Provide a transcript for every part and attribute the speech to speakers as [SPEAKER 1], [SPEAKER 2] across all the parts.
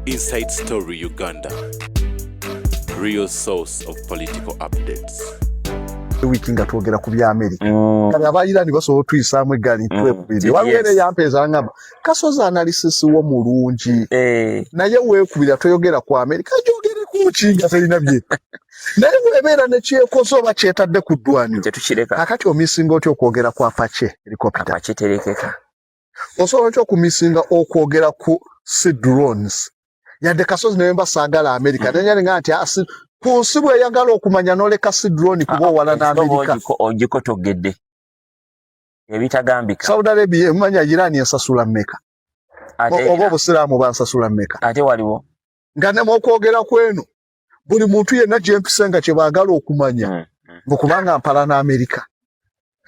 [SPEAKER 1] Inside Story Uganda. Real source of political updates.
[SPEAKER 2] Wiiki nga twogera ku bya Amerika. Kati aba Iran basobola otuyisaamu eggaali twekubirire. Waliwo era eyampeeza ngamba Kasozi analysis wo mulungi. Naye weekubira toyogera ku Amerika, gyogereko ki nga terina bye. Naye bw'ebeera ne kyekoze oba kyetadde ku ddwaniro.
[SPEAKER 3] Tetukireka.
[SPEAKER 2] Kaakati omisinga otya okwogera ku Apache helicopter?
[SPEAKER 3] Apache terekeka.
[SPEAKER 2] Osobola otya okumisinga okwogera ku sea drones? Yadde Kasozi naye mba saagala Amerika. Naye nga nti ku nsi bw'eyagala okumanya n'oleka sea drone kuba owala n'Amerika.
[SPEAKER 3] Ogikotogedde. Ebitagambika.
[SPEAKER 2] Saudi Arabia emanya Iran ensasula mmeka? Oba Obusiraamu bansasula mmeka?
[SPEAKER 3] Ate waliwo.
[SPEAKER 2] Nga ne mu okwogera kw'eno buli muntu yenna gye mpise nga kye baagala okumanya mbu kubanga mpala n'Amerika.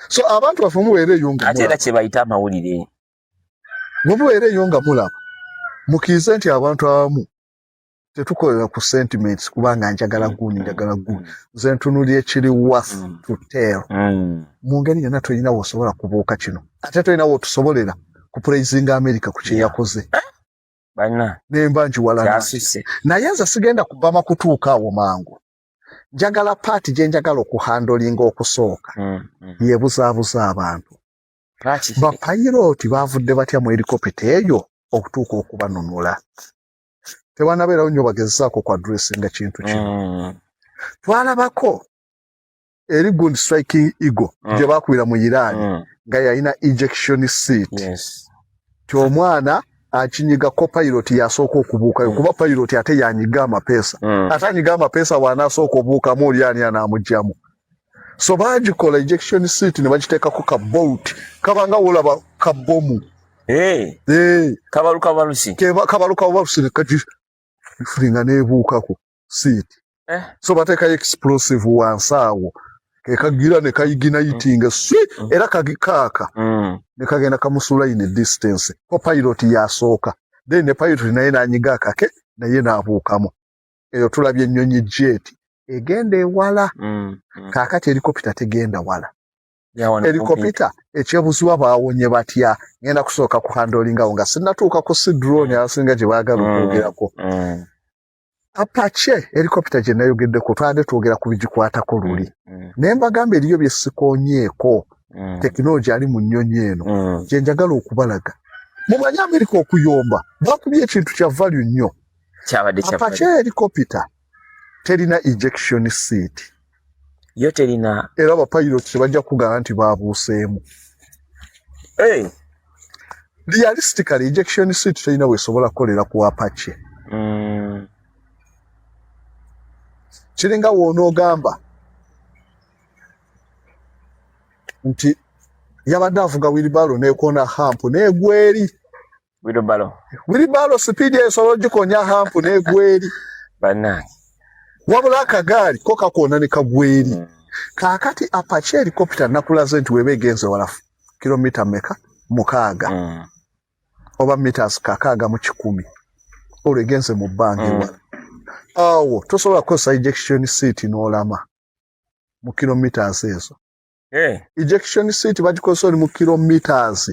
[SPEAKER 2] So abantu baffe mubeera eyo nga
[SPEAKER 3] ate era kye bayita amawulire.
[SPEAKER 2] Mubeera eyo nga mulaba mukkirize nti abantu abamu tetukolera ku sentiments kubanga njagala gundi, njagala gundi. Nze ntunulira ekiri worth to tell. Mu ngeri yonna tolina w'osobola kubuuka kino, ate tolina w'otusobolera kupraisinga America ku kye yakoze.
[SPEAKER 3] Banna.
[SPEAKER 2] Nemba njiwalana.
[SPEAKER 3] Kyasusse.
[SPEAKER 2] Naye nze sigenda kubama kutuuka awo mangu. Njagala part gye njagala okuhandlinga okusooka yebuzaabuza abantu.
[SPEAKER 3] Lwaki?
[SPEAKER 2] Bapayirooti baavudde batya mu helikopita eyo okutuuka okubanunula? Tebanabeerawo nnyo bagezesaako ku addressinga kintu kino. Twalabako eri gundi Striking Eagle gye baakubira mu Iran nga yalina ejection seat. Ti omwana akinyiga copilot yasooka okubuukayo kuba pilot ate yanyiga amapeesa. Ate anyiga amapeesa bw'anaasooka obuukamu oli ani anaamugyamu? So baagikola ejection seat ne bagiteekako ka bolt kabanga wolaba kabomu.
[SPEAKER 3] Hey.
[SPEAKER 2] Hey.
[SPEAKER 3] Kabaluka balusi.
[SPEAKER 2] Kabaluka balusi ne kagifulinga n'ebuukako seat. So bateekayo explosive wansi awo kekagira ne kaignitinga swi era kagikaaka ne kagenda kamusuula in a distance. Ko pilot yasooka, then ne pilot naye n'anyiga akake naye n'abuukamu. Eyo tulabye ennyonyi jet egenda ewala. Kaakati helikopita tegenda wala.
[SPEAKER 3] Wano
[SPEAKER 2] Helikopita ekyebuzibwa baawonye batya? Ngenda kusooka ku handlingawo nga sinnatuuka ku si drone abasinga gye baagala okwogerako. Apache helikopita gye nayogeddeko twabadde twogera ku bigikwatako luli. Naye mbagamba eriyo bye sikoonyeeko. Tekinologi ali mu nnyonyi eno gye njagala okubalaga. Mumanye Amerika okuyomba bakubye ekintu kya value nnyo.
[SPEAKER 3] Kyabadde kya
[SPEAKER 2] Apache
[SPEAKER 3] value.
[SPEAKER 2] helikopita terina ejection seat.
[SPEAKER 3] Yo terina.
[SPEAKER 2] Era abapilot tebajja kugamba nti baabuuseemu.
[SPEAKER 3] Hey.
[SPEAKER 2] Realistically ejection seat terina weesobola kukolera ku Apache. Kiringa w'onoogamba nti yabadde avuga wheelbarrow n'ekoona hump n'egwa eri.
[SPEAKER 3] Wheelbarrow.
[SPEAKER 2] Wheelbarrow speed esobola ogikonya hump n'egwa eri.
[SPEAKER 3] Bannange.
[SPEAKER 2] Wabula akagaali ko kakoona ne kagwa eri. Kaakati Apache helicopter nakulaze nti weeba egenze wala kilomita mmeka? 6. Oba meters 1,600. Olwo egenze mu bbanga ewala. Awo tosobola kukozesa ejection seat n'olama mu kilometers ezo. Ejection seat bagikozesa oli mu kilometers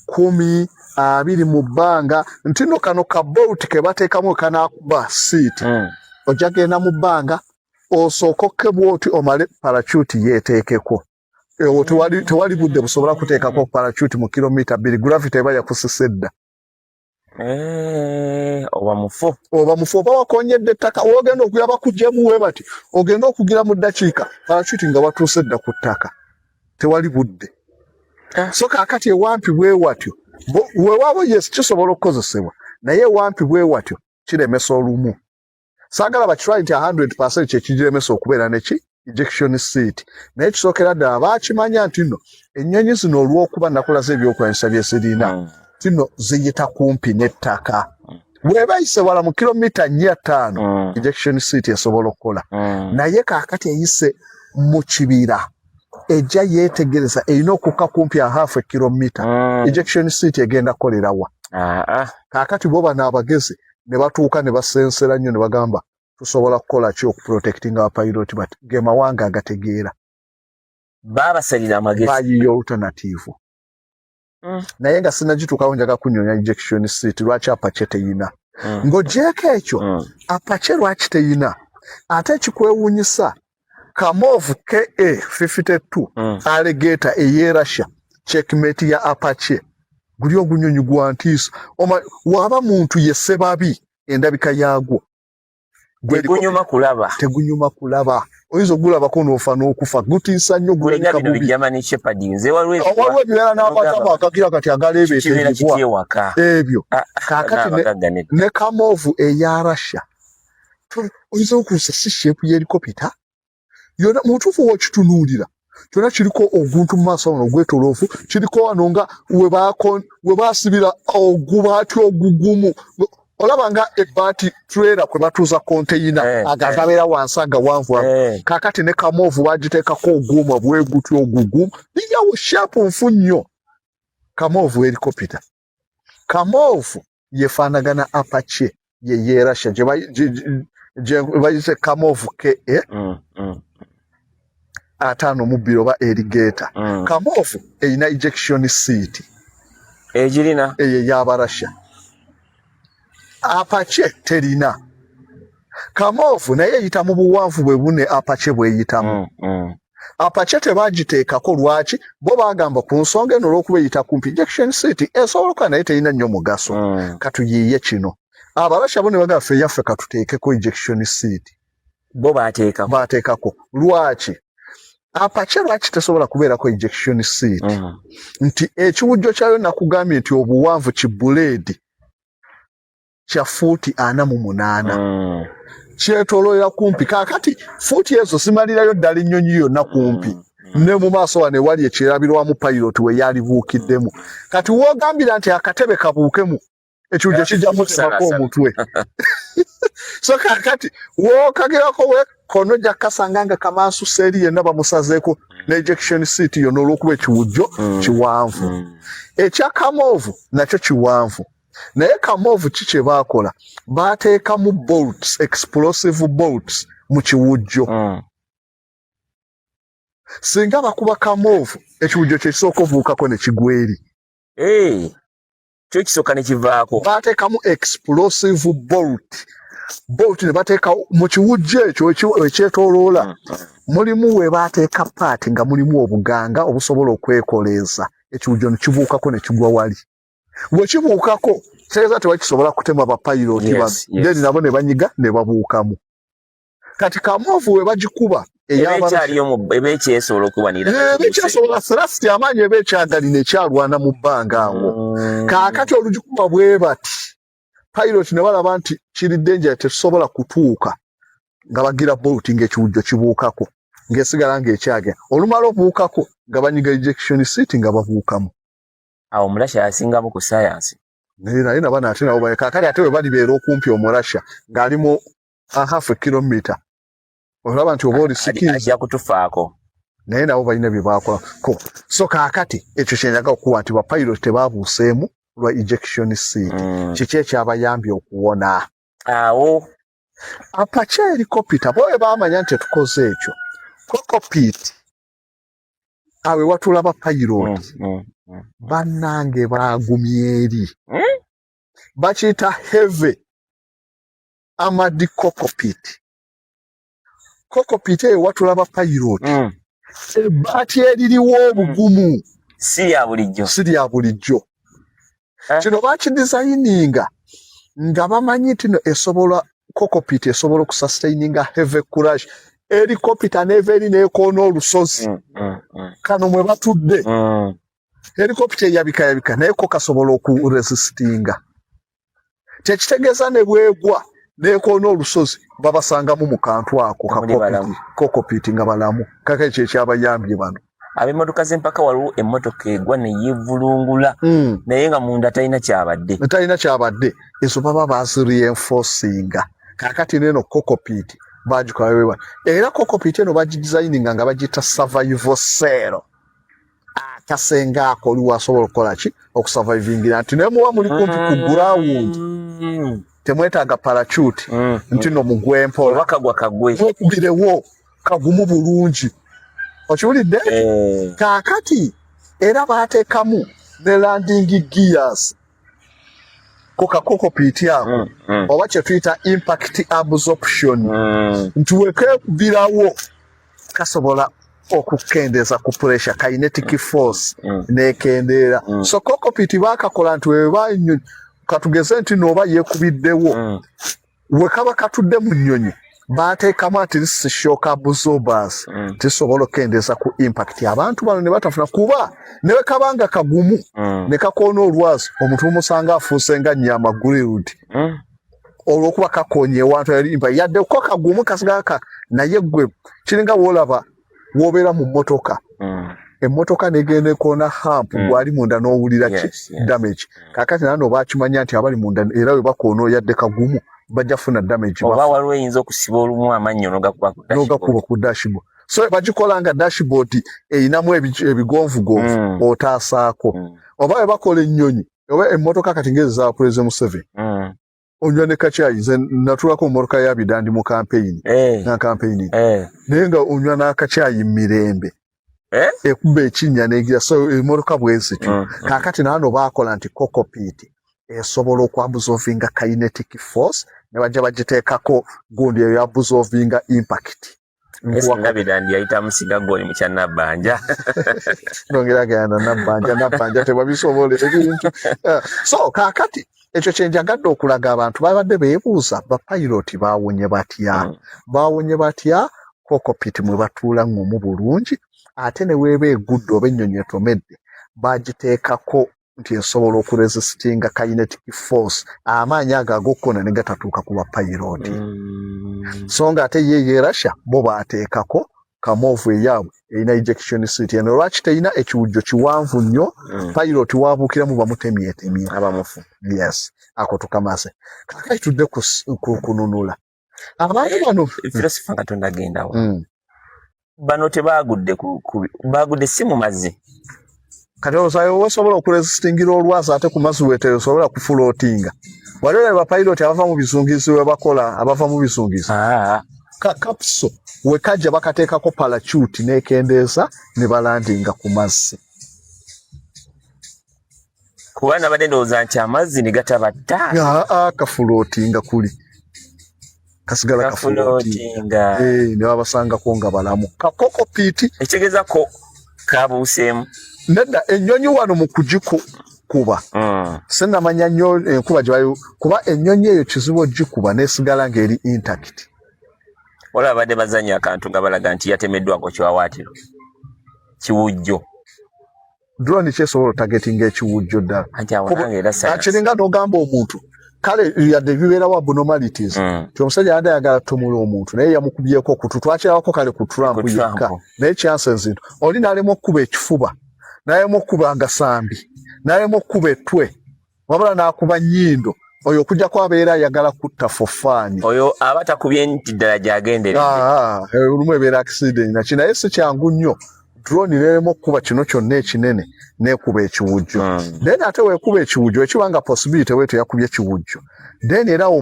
[SPEAKER 2] 10, 20 mu bbanga nti no kano ka bolt ke bateekamu kanaakuba seat. Ojja genda mu bbanga osooke okke bw'oti omale parachute yeeteekeko. Ewo tewali budde busobola kuteekako parachute mu kilomita 2, gravity eba yakusisa edda.
[SPEAKER 3] Oba mufu.
[SPEAKER 2] Oba mufu oba wakonyedde ettaka w'ogenda okugira bakuggyemu we bati ogenda okugira mu ddakiika parachute nga watuuse dda ku ttaka tewali budde. So kaakati ewampi bwe watyo weewaawo yes kisobola okukozesebwa naye ewampi bwe watyo kiremesa olumu. Saagala bakitwale nti 100% kye kigiremesa okubeera neki ejection seat, naye kisookera ddala baakimanya nti nno ennyonyi zino olw'okuba nakulaze ebyokulwanyisa bye zirina nti nno ziyita kumpi n'ettaka. Bw'eba eyise wala mu kilomita 4, 5 ejection seat esobola okukola. Naye kaakati eyise mu kibira ejja yeetegereza erina okukka kumpi a half ekilomita. Ejection seat egenda kukolera wa? Kaakati bo bano abagezi ne batuuka ne basensera nnyo ne bagamba tusobola kukola ki okuprotectinga abapiloti bati ge mawanga agategeera.
[SPEAKER 3] Baabasalira amagezi.
[SPEAKER 2] Bayiiya alternative. Naye nga sinnagituukawo njaga kunyonya ejection seat lwaki Apache teyina. Ng'ogyeko ekyo, Apache lwaki teyina? Ate ekikwewuunyisa, Kamov Ka 52 Alligator ey'e Russia, checkmate ya Apache, guli ogunyonyi gwa ntiisa. Waba muntu ye Ssebabi, endabika yaagwo
[SPEAKER 3] tegunyuma kulaba.
[SPEAKER 2] Tegunyuma kulaba, oyinza ogulabako n'ofa n'okufa, gutiisa nnyo.
[SPEAKER 3] Gulinga
[SPEAKER 2] gulabika
[SPEAKER 3] bino
[SPEAKER 2] bubi.
[SPEAKER 3] Bi German Shepherd, nze waliwo
[SPEAKER 2] waliwo ebibeera n'amatama akagira kati agaleebeeta
[SPEAKER 3] kibeera
[SPEAKER 2] ebibwa
[SPEAKER 3] kiti ewaka.
[SPEAKER 2] Ebyo.
[SPEAKER 3] Ah,
[SPEAKER 2] Kaakati
[SPEAKER 3] n'abagagga nedda.
[SPEAKER 2] Ne Kamov eya Russia, oyinza okuusa si shape y'helicopter yonna mu butuufu. Wokitunuulira kyonna kiriko oguntu mu maaso wano ogwetoloofu, kiriko wano nga we baasibira ogubaati ogugumu, olaba nga ebbaati trailer kwe batuuza konteyina, ago agabeera wansi agawanvu ago. Kaakati ne Kamov bagiteekako ogwuma bwe gutyo ogugumu, liyawo shape nfu nnyo. Kamov helicopter, Kamov yefaanagana Apache ye ye Russia gye bayise Kamov Ka 52 oba Alligator. Kamov erina ejection seat.
[SPEAKER 3] Egirina.
[SPEAKER 2] Eyo ey'Abarasha. Apache terina. Kamov naye eyita mu buwanvu bwe bune Apache bweyitamu. Apache tebagiteekako. Lwaki? Bo bagamba ku nsonga eno, olw'okuba eyita kumpi, ejection seat esobola okuba naye terina nnyo mugaso, katuyiiye kino. Abarasha bo ne bagamba, ffe yaffe katuteekeko ejection seat.
[SPEAKER 3] Bo bateekako.
[SPEAKER 2] Bateekako. Lwaki Apache, lwaki tesobola kubeerako ejection seat? Nti ekiwujjo kyayo, nakugambye nti obuwanvu kibuleedi kya fuuti 48, kyetooloolera kumpi. Kaakati fuuti ezo zimalirayo ddala ennyonyi yonna kumpi. Ne mu maaso wano ewali ekyerabirwamu pilot we yalibuukiddemu. Kati woogambira nti akatebe kabuukemu, ekiwujjo kijja mutemako omutwe. So kaakati wookagerako we kono ojja kukasanga nga kamansusa eri yenna bamusazeeko ne ejection seat yonna, olw'okuba ekiwujjo kiwanvu. Ekya Kamov nakyo kiwanvu, naye Kamov ki kye baakola? Baateekamu bolts, explosive bolts mu kiwujjo. Singa bakuba Kamov, ekiwujjo kye kisooka obuukako ne kigwa eri.
[SPEAKER 3] Hey, kyo kisooka ne kivaako.
[SPEAKER 2] Baateekamu explosive bolt ne bateeka mu kiwujjo ekyo ekyetooloola. Mulimu we baateeka part nga mulimu obuganga obusobola okwekoleeza, ekiwujjo ne kibuukako ne kigwa wali. Bwe kibuukako kitegeeza tebakisobola kutema bapayiroti bano. Then nabo ne banyiga ne babuukamu. Kati Kamov we bagikuba
[SPEAKER 3] eba
[SPEAKER 2] ey'Abarasha
[SPEAKER 3] ekyaliyo eba ekyesobola okuwanirira.
[SPEAKER 2] Eba ekyasobola thrust, amaanyi eba ekyagalina, ekyalwana mu bbanga awo. Kaakati olugikuba bwe bati, pilot ne balaba nti kiri danger, tetusobola kutuuka, nga bagira bolt ng'ekiwujjo kibuukako, ng'esigala ng'ekyagera. Olumala obuukako nga banyiga ejection seat nga babuukamu.
[SPEAKER 3] Awo Omurasha yasingamu ku sayansi.
[SPEAKER 2] Naye nabano ate nabo kaakati ate bwe balibeera okumpi, Omurasha ng'ali mu a half a kilometer, olaba nti oba oli sikizi.
[SPEAKER 3] Ajja kutufaako.
[SPEAKER 2] Naye nabo balina bye bakola ko. So kaakati ekyo kyenjaga okuwa nti bapilot tebabuuseemu lwa ejection seat. Kiki ekyabayambye okuwona?
[SPEAKER 3] Awo.
[SPEAKER 2] Apache helicopter, bo bwe baamanya nti tetukoze ekyo, cockpit awo ewatuula ba pilot, bannange baagumye eri. Bakiyita heavy armored cockpit. Cockpit eyo watula ba pilot, ebbaati eririwo obugumu
[SPEAKER 3] si lya bulijjo.
[SPEAKER 2] Si lya bulijjo.
[SPEAKER 3] Eh?
[SPEAKER 2] Kino bakidesigninga nga bamanyi nti no esobola, cockpit esobola okusustaininga heavy crash, helicopter neva eri nekoona olusozi kano mwe batudde. Helicopter eyabika yabika, naye ko kasobola okuresistinga. Tekitegeeza ne bwegwa nekoona olusozi babasangamu mu kantu ako
[SPEAKER 3] Nga muli balamu.
[SPEAKER 2] Cockpit nga balamu. Kaka ekyo ekyabayambye bano.
[SPEAKER 3] Ab'emmotoka z'empaka, waliwo emmotoka egwa neyevulungula, naye nga munda talina kyabadde.
[SPEAKER 2] Talina kyabadde. Ezo baba bazireinforcinga. Kakati neno cockpit bagikola bwe era cockpit eno bagidesigninga nga bagiyita survival cell, akasenga ako oli wasobola okukola ki, okusurvivingira, nti naye muba muli kumpi ku ground, temwetaaga parachute, nti no mugwe mpola.
[SPEAKER 3] Oba kagwa kagwe.
[SPEAKER 2] Mwekubirewo kagumu bulungi, okiwulidde?
[SPEAKER 3] Eh.
[SPEAKER 2] Kaakati era baateekamu ne landing gears. Ku ka cockpit ako oba kye tuyita impact absorption, nti wekekubirawo kasobola okukendeeza ku pressure, kinetic force nekendeera. So cockpit bakakola nti weba ennyonyi, katugeze nti nooba yeekubiddewo, we kaba katudde mu nnyonyi, bateekamu at least shock absorbers, tisobola okukendeeza ku impact, abantu bano ne batafuna, kuba ne bwe kaba nga kagumu ne kakoona olwazi, omuntu omusanga afuuse nga nnyama grilled, olwokuba kakoonye ewantu ali impact. Yadde ko kagumu, kasigala ka, naye gwe kiringa woolaba w'obeera mu mmotoka, emmotoka negenda ekoona hump, gwali munda n'owulira ki? Damage. Kaakati nano bakimanya nti abali munda era we bakoona, yadde kagumu, bajja kufuna damage.
[SPEAKER 3] Oba waliwo eyinza okusiba olumu amannyo n'ogakuba ku dashboard.
[SPEAKER 2] N'ogakuba ku dashboard. So bagikola nga dashboard erinamu ebigonvugonvu, otaasaako. Oba bwe bakola ennyonyi oba emmotoka kati ngezi za President Museveni, onywa ne kacyayi. Nze natulako mu mmotoka ya Bidandi mu campaign, na campaign, naye nga onywa n'akacyayi mu mirembe, ekuba ekinnya negira. So emmotoka bwe zityo. Kaakati naano baakola nti cockpit esobola okuabsorvinga kinetic force, ne bajja bagiteekako gundi eyo absorvinga impact.
[SPEAKER 3] Singa Bidandi yayitamu, singa gwoli mu kya Nabbanja.
[SPEAKER 2] Nongera gayana Nabbanja, Nabbanja tebabisobola ebintu. So kaakati ekyo kyenjagadde okulaga abantu, babadde beebuuza bapayiroti baawonye batya? Baawonye batya? Cockpit mwe batuula ŋŋumu bulungi, ate ne weeba egudde oba ennyonyi etomedde, bagiteekako nti esobola okuresistinga kinetic force, amaanyi ago ag'okkona ne gatatuuka ku bapayiroti. So nga ate ye ye Russia bo baateekako Kamov eyaabwe erina ejection seat. Eno lwaki terina? Ekiwujjo kiwanvu nnyo, pilot waabuukiramu bamutemyetemye.
[SPEAKER 3] Abamufu.
[SPEAKER 2] Yes, ako tukamaze. Kakati tudde ku kununula abantu bano.
[SPEAKER 3] Philosopher, Katonda agendawa? Bano tebagudde bagudde si mu mazzi.
[SPEAKER 2] Kati olowooza wesobola okuresistingira olwazi, ate ku mazzi wetesobola kufloatinga? Wali olaba bapayiroti abava mu bizungizi we bakola, abava mu bizungizi, ka capsule we kajja bakateekako parachute n'ekendeeza ne balandinga ku mazzi.
[SPEAKER 3] Kuba nabadde ndowooza nti amazzi ne gatabatta.
[SPEAKER 2] Aa, kafloatinga kuli kasigala kafloatinga.
[SPEAKER 3] Kafloatinga.
[SPEAKER 2] Eh, ne babasangako nga balamu, ka cockpit.
[SPEAKER 3] Ekitegeeza ko kabuuseemu.
[SPEAKER 2] Nedda, ennyonyi wano mu kugikuba, sinamanya nnyo enkuba gye bali, kuba ennyonyi eyo kizibu ogikuba n'esigala ng'eri intact.
[SPEAKER 3] Waliwo abadde bazanya akantu nga balaga nti yatemeddwako kiwawaatiro, kiwujjo.
[SPEAKER 2] Drone kyesobola otargetinga ekiwujjo ddala?
[SPEAKER 3] Anti awo nange era science.
[SPEAKER 2] Kiringa n'ogamba omuntu, kale yadde bibeerawo abnormalities, ti omusajja yadde ayagala tumula omuntu naye yamukubyeko okutu, twakirabako kale ku Trump
[SPEAKER 3] Ku Trump.
[SPEAKER 2] yekka, naye chances nti oli n'alema okukuba ekifuba, n'alema okukuba agasambi, n'alema okukuba ettwe, wabula n'akuba nnyindo, oyo okujjako abeera ayagala kutta for fun.
[SPEAKER 3] Oyo aba takubye nti ddala gyagenderedde.
[SPEAKER 2] Ah, olumu ebeera accident naki, naye si kyangu nnyo drone nerema okukuba kino kyonna ekinene nekuba ekiwujjo. Then ate weekuba ekiwujjo, ekiba nga possibility weeto yakubye kiwujjo, then era awo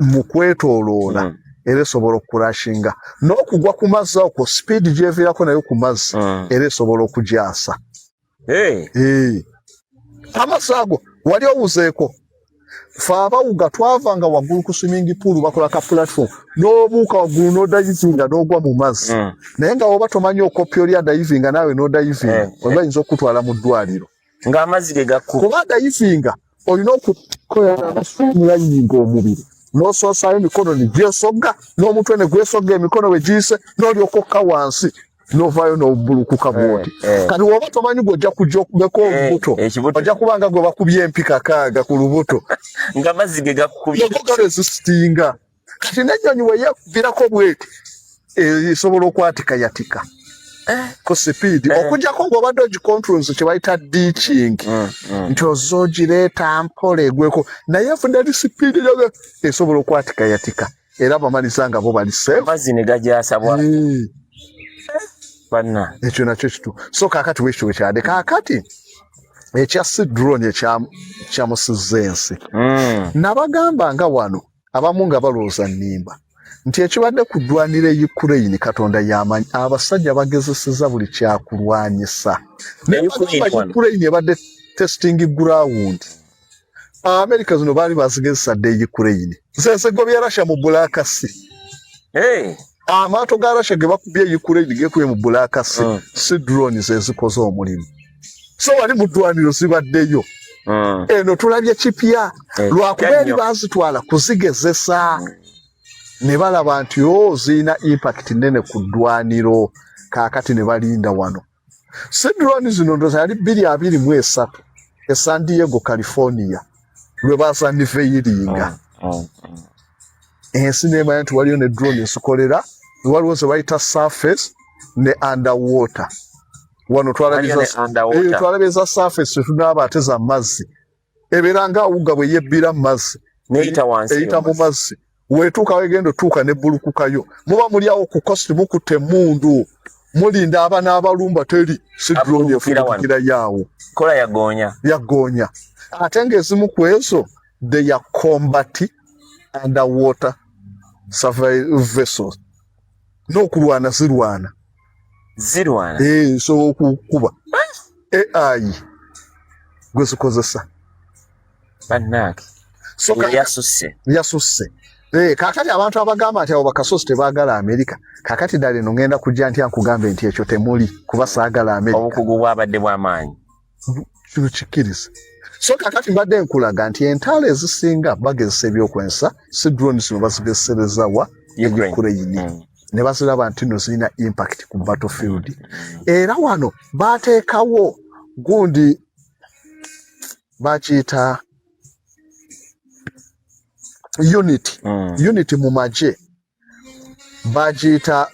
[SPEAKER 2] mu kwetooloola, era esobola okucrashinga n'okugwa ku mazzi okwo, speed gyeviirako nayo ku mazzi, era esobola okugyasa.
[SPEAKER 3] Hey.
[SPEAKER 2] Eh. Amazzi ago wali owuzeeko? Fe abawuga twavanga waggulu ku swimming pool, bakola ka platform n'obuuka waggulu n'odivinga n'ogwa mu mazzi, naye nga woba tomanyi okopya oli adivinga naawe n'odivinga, oba bayinza okukutwala mu ddwaliro.
[SPEAKER 3] Ng'amazzi ge gakkuba.
[SPEAKER 2] Kuba divinga olina okukola streamlining omubiri, n'osoosaayo emikono ne gyesogga n'omutwe ne gwesogga, emikono bwe giyise n'olyoka okka wansi n'ovaayo n'obulukuka bwoti. Kati woba tomanyi gwe ojja kujja okubeko olubuto,
[SPEAKER 3] ekibuto.
[SPEAKER 2] Ojja kubanga gwe bakubye empi 6 ku lubuto.
[SPEAKER 3] Ng'amazzi ge gakukubye.
[SPEAKER 2] Garesistinga. Kati n'ennyonyi we yekubirako bweti, esobola okwatika yatika ku sipiidi, okujjako ng'obadde ogicontrols, kye bayita ditching, nti ozza ogireeta mpola egweko, naye efudde eri sipiidi yoge esobola okwatika yatika, era bamalisa nga bo bali safe.
[SPEAKER 3] Amazzi ne gagyasabwa. Banna.
[SPEAKER 2] Ekyo nakyo kitu. So kaakati bwekityo bwekyadde. Kaakati ekya si drone ekyamusizza ensi, nabagamba nga wano abamu nga balowooza nnimba nti ekibadde ku ddwaniro e Ukraine, Katonda yamanyi, abasajja bagezeseza buli kyakulwanyisa. Naye
[SPEAKER 3] Ukraine
[SPEAKER 2] bagamba
[SPEAKER 3] wano.
[SPEAKER 2] Ukraine ebadde testing ground. Amerika zino baali bazigezesa dda e Ukraine, zezegobya Russia mu Black Sea.
[SPEAKER 3] Hey.
[SPEAKER 2] Amaato ga Russia ge bakubye e Ukraine gekubye mu Black Sea, si drone zezikoze omulimu. So wali mu ddwaniro zibaddeyo. Eno tulabye kipya, lwakuba eri bazitwala kuzigezesa, ne balaba nti o zirina impact nene ku ddwaniro. Kaakati ne balinda wano. Si drone zino ndoza yali 2023 e San Diego, California, lwe baza unveilinga. Ensi nemanya nti waliyo ne drone ezikolera, waliwo ze bayita surface ne underwater. Wano twalabye eza surface, tetunaaba ate za mazzi. Ebeera nga awuga bwe yebbira mu mazzi, eyita mu mazzi, wetuuka wegenda otuuka nebbulukukayo. Muba muli awo ku coast, mukutte emmundu, mulinda aba n'abalumba, teri si drone efulukira yaawo.
[SPEAKER 3] Kola yagonya.
[SPEAKER 2] Yagonya. Ate ng'ezimu ku ezo they are combat underwater survey vessels, n'okulwana zirwana.
[SPEAKER 3] Zirwana.
[SPEAKER 2] Eh, so okukuba AI gwe zikozesa.
[SPEAKER 3] Bannange.
[SPEAKER 2] So
[SPEAKER 3] yasusse.
[SPEAKER 2] Yasusse. Eh, kakati abantu abagamba nti abo bakasosi tebaagala Amerika, kakati ddala eno ngenda kujja ntya nkugambe nti ekyo temuli kuba saagala Amerika?
[SPEAKER 3] Obukugu bwabadde bw'amaanyi.
[SPEAKER 2] Kino kikkiriza. So kakati mbadde nkulaga nti entaalo ezisinga bagezesa ebyokwesa, si drone zino bazigezesereza wa? Ukraine. Ne baziraba nti no zirina impact ku battlefield. Era wano bateekawo gundi bakiyita unit, unit mu magye bagiyita,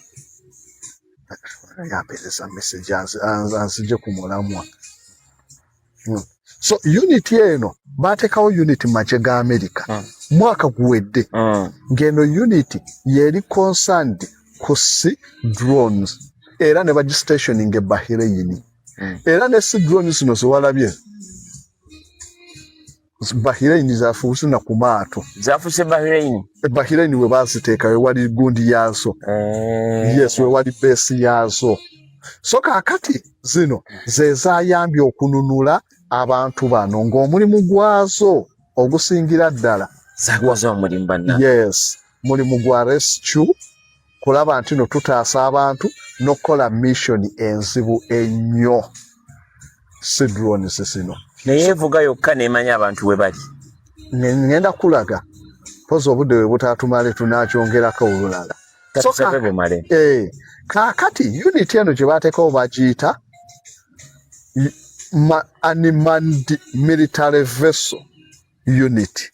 [SPEAKER 2] yampereza message anzije ku mulamwa. So unit eno bateekawo unit mu magye ga Amerika mwaka guwedde, ng'eno unit yeri concerned ku sea drones, era ne bagistationing e Bahrain. Era ne sea drones zino zewalabye Bahrain zafuuse na ku maato.
[SPEAKER 3] Zafuuse Bahrain.
[SPEAKER 2] E Bahrain we baziteeka, we wali gundi yaazo. Yes, we wali base yaazo. So kaakati zino ze zayambye okununula abantu bano, ng'omulimu gwazo ogusingira ddala
[SPEAKER 3] zakoze omulimu banna.
[SPEAKER 2] Yes, mulimu gwa rescue, kulaba nti no tutaasa abantu n'okukola mission enzibu ennyo, si drones zino.
[SPEAKER 3] Naye evuga yokka nemanya abantu we bali.
[SPEAKER 2] Ngenda kulaga pozi obudde bwe butaatumale, tunakyongerako olulala. So
[SPEAKER 3] katusabe bumale.
[SPEAKER 2] Eh, kaakati unit eno gye bateekawo bagiyita unmanned military vessel unit,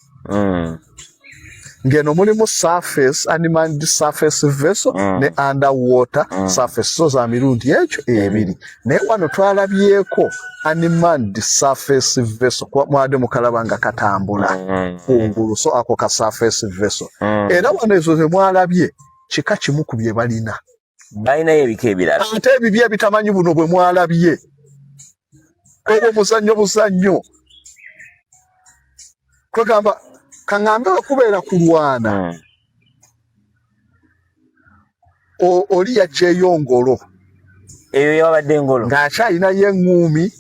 [SPEAKER 2] ng'eno mulimu surface, unmanned surface vessel ne underwater surface, so za mirundi ekyo ebiri. Naye wano twalabyeko unmanned surface vessel, kuba mwadde mukalaba nga katambula kungulu, so ako ka surface vessel. Era wano ezo ze mwalabye kika kimu ku bye balina.
[SPEAKER 3] Balinayo ebika ebirala.
[SPEAKER 2] Ate ebibi ebitamanyi buno bwe mwalabye, obwo muzannyo buzannyo. Kwegamba kaŋŋambe okubeera kulwana, oli yaggyeyo ngolo.
[SPEAKER 3] Eyo yabadde ngolo.
[SPEAKER 2] Ng'akyalinayo eŋŋuumi,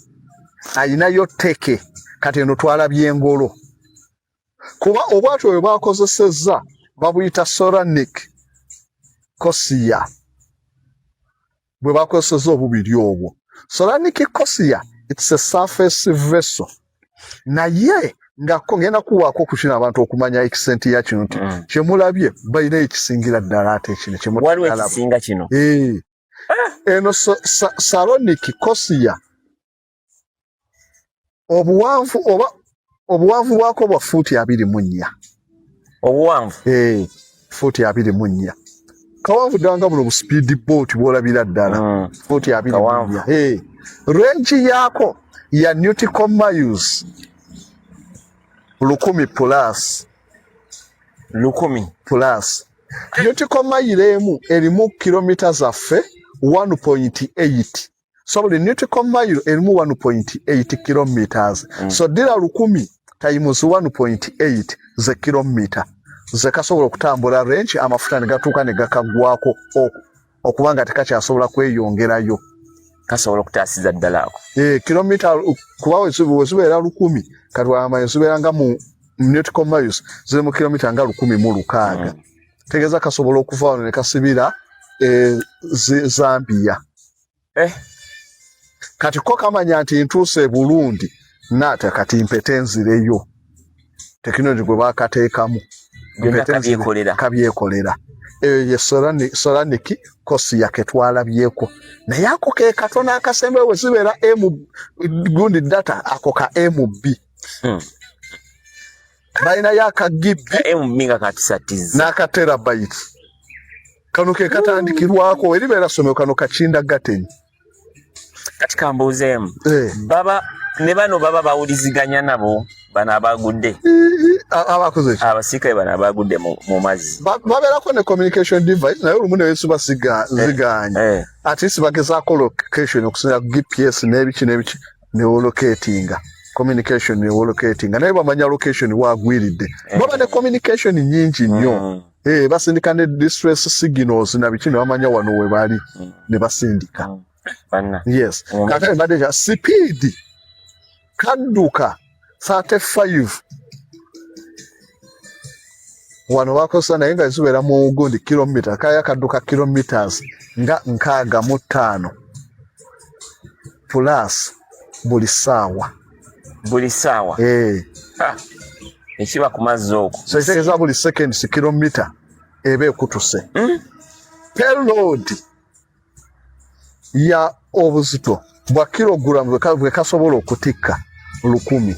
[SPEAKER 2] ayinayo tteke. Kati eno twalabye engolo, kuba obwato bwe bakozesezza babuyita Saronic Corsair. Bwe bakozesezza obubiri obwo, Saronic Corsair, it's a surface vessel, naye nga ko ngenda kuwaako ku kino abantu okumanya extent ya kino nti kyemulabye balinayo ekisingira ddala ate kino.
[SPEAKER 3] Waliwo ekisinga kino.
[SPEAKER 2] Eh. Eno Saronic Corsair, obuwanvu oba obuwanvu bwako bwa fuuti 24.
[SPEAKER 3] Obuwanvu?
[SPEAKER 2] Eh, fuuti 24, kawanvu ddala nga buno bu speed boat bwolabira ddala. Fuuti abiri mu
[SPEAKER 3] Kawanvu.
[SPEAKER 2] nnya. Eh. Range yaako ya nautical miles 1000 plus.
[SPEAKER 3] 1000.
[SPEAKER 2] Plus. Nautical mile emu erimu kilomita zaffe 1.8, so buli nautical mile erimu 1.8 kilometers. So dira 1000 times 1.8 ze kilomita ze kasobola okutambula range, amafuta ne gatuuka ne gakaggwako okuba nga tekakyasobola kweyongerayo.
[SPEAKER 3] Kasobola okutaasiza ddala ako.
[SPEAKER 2] Eh, kilomita kuba wezibeera 1000 katwama zibeera nga mu nautical miles ziri mu kilomita nga 1006. Tegeeza kasobola okuva wano ne kasibira Zambia. Kati ko kamanya nti ntuuse e Burundi naate kati mpete nzireyo. Tekinologi gwe bakateekamu kabyekolera. Eyo ye Solaniki kosi yaketwalabyeko, naye ako ke katono akasembe we zibeera M gundi data ako ka MB. Balinayo aka GB
[SPEAKER 3] MB nga katisatiza
[SPEAKER 2] n'aka terabyte. Kano ke katandikirwako eribeera ssomero kano kakinda gatenyi.
[SPEAKER 3] Kati kambuuzeemu, baba ne bano baba bawuliziganya nabo bano abagudde
[SPEAKER 2] abakoze
[SPEAKER 3] abasirikale bano abagudde mu mazzi
[SPEAKER 2] babeerako ne communication device, naye olumu ne ziba ziganye at least bagezaako location okusinziira ku GPS n'ebiki n'ebiki ne locatinga communication ne locatinga, naye bamanya location wagwiridde. Baba ne communication nyingi nnyo. Basindika ne distress signals na biki ne bamanya wano we bali ne basindika. Yes. Kakati mbadde speed kadduka 35 wano bakozesa, naye nga zibeera mu gundi kilomita kaya kadduka kilometers nga 65 plus buli ssaawa.
[SPEAKER 3] Buli ssaawa. Ekiba ku mazzi okwo.
[SPEAKER 2] So ekitegeeza buli seconds kilomita eba ekutuse. Payload ya obuzito bwa kiloguramu bwe kasobola okutikka 1000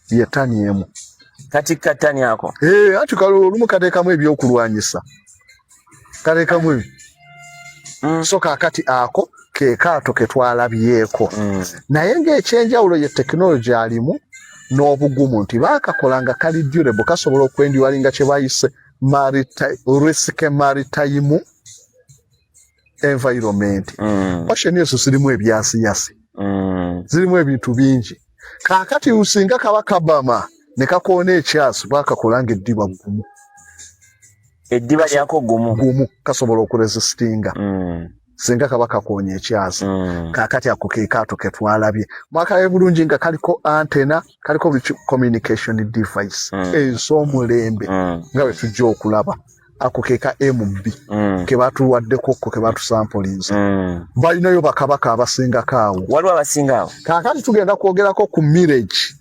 [SPEAKER 2] ye ttani emu.
[SPEAKER 3] Katikka ttani ako?
[SPEAKER 2] Anti olumu kateekamu ebyokulwanyisa. Kateekamu ebyo. So kaakati ako ke kaato ke twalabyeko. Naye ng'ekyenjawulo ye tekinologi alimu n'obugumu nti baakakola nga kali durable, kasobola okwenduringa kye bayise risk maritime environment. Ocean ezo zirimu ebyasiyasi. Zirimu ebintu bingi. Kaakati singa kaba kabama ne kakoona ekyasi, baakakola ng'eddiba ggumu.
[SPEAKER 3] Eddiba lyako ggumu.
[SPEAKER 2] Ggumu, kasobola okuresistinga. Singa kaba kakoonya ekyasi. Kaakati ako ke kaato ke twalabye. Mwakalabe bulungi nga kaliko antenna, kaliko buli communication device ez'omulembe nga bwe tujja okulaba. Ako ke ka MB ke batuwaddeko ko ke batusampulinze. Balinayo bakabaka abasingako awo.
[SPEAKER 3] Waliwo abasinga awo.
[SPEAKER 2] Kaakati tugenda kwogerako ku Mirage.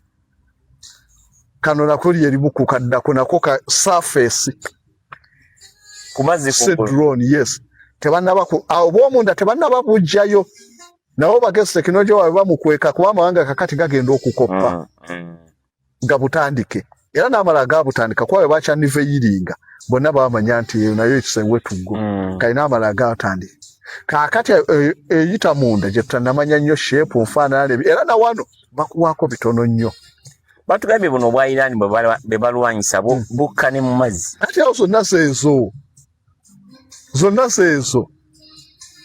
[SPEAKER 2] Kano nako lyerimu ku kaddako nako ka surface.
[SPEAKER 3] Ku mazzi
[SPEAKER 2] ku drone, yes. Tebannaba ku awo bw'omunda tebannaba bujjayo. Nabo bagezi tekinologi waabwe bamukweka kuba amawanga kakati gagenda okukoppa. Gabutandike. Era n'amala gabutandika kuba bwe bakyaniveyiringa bonna bamanya nti eyo nayo ekisewe tuggo. Kale n'amala gatandika. Kaakati eyita munda gye tutannamanya nnyo shape nfaanana era na wano bakuwaako bitono nnyo.
[SPEAKER 3] Batugambye buno obwa Iran bwe balwanyisa bukka ne mu mazzi.
[SPEAKER 2] Ate awo zonna zeezo. Zonna zeezo.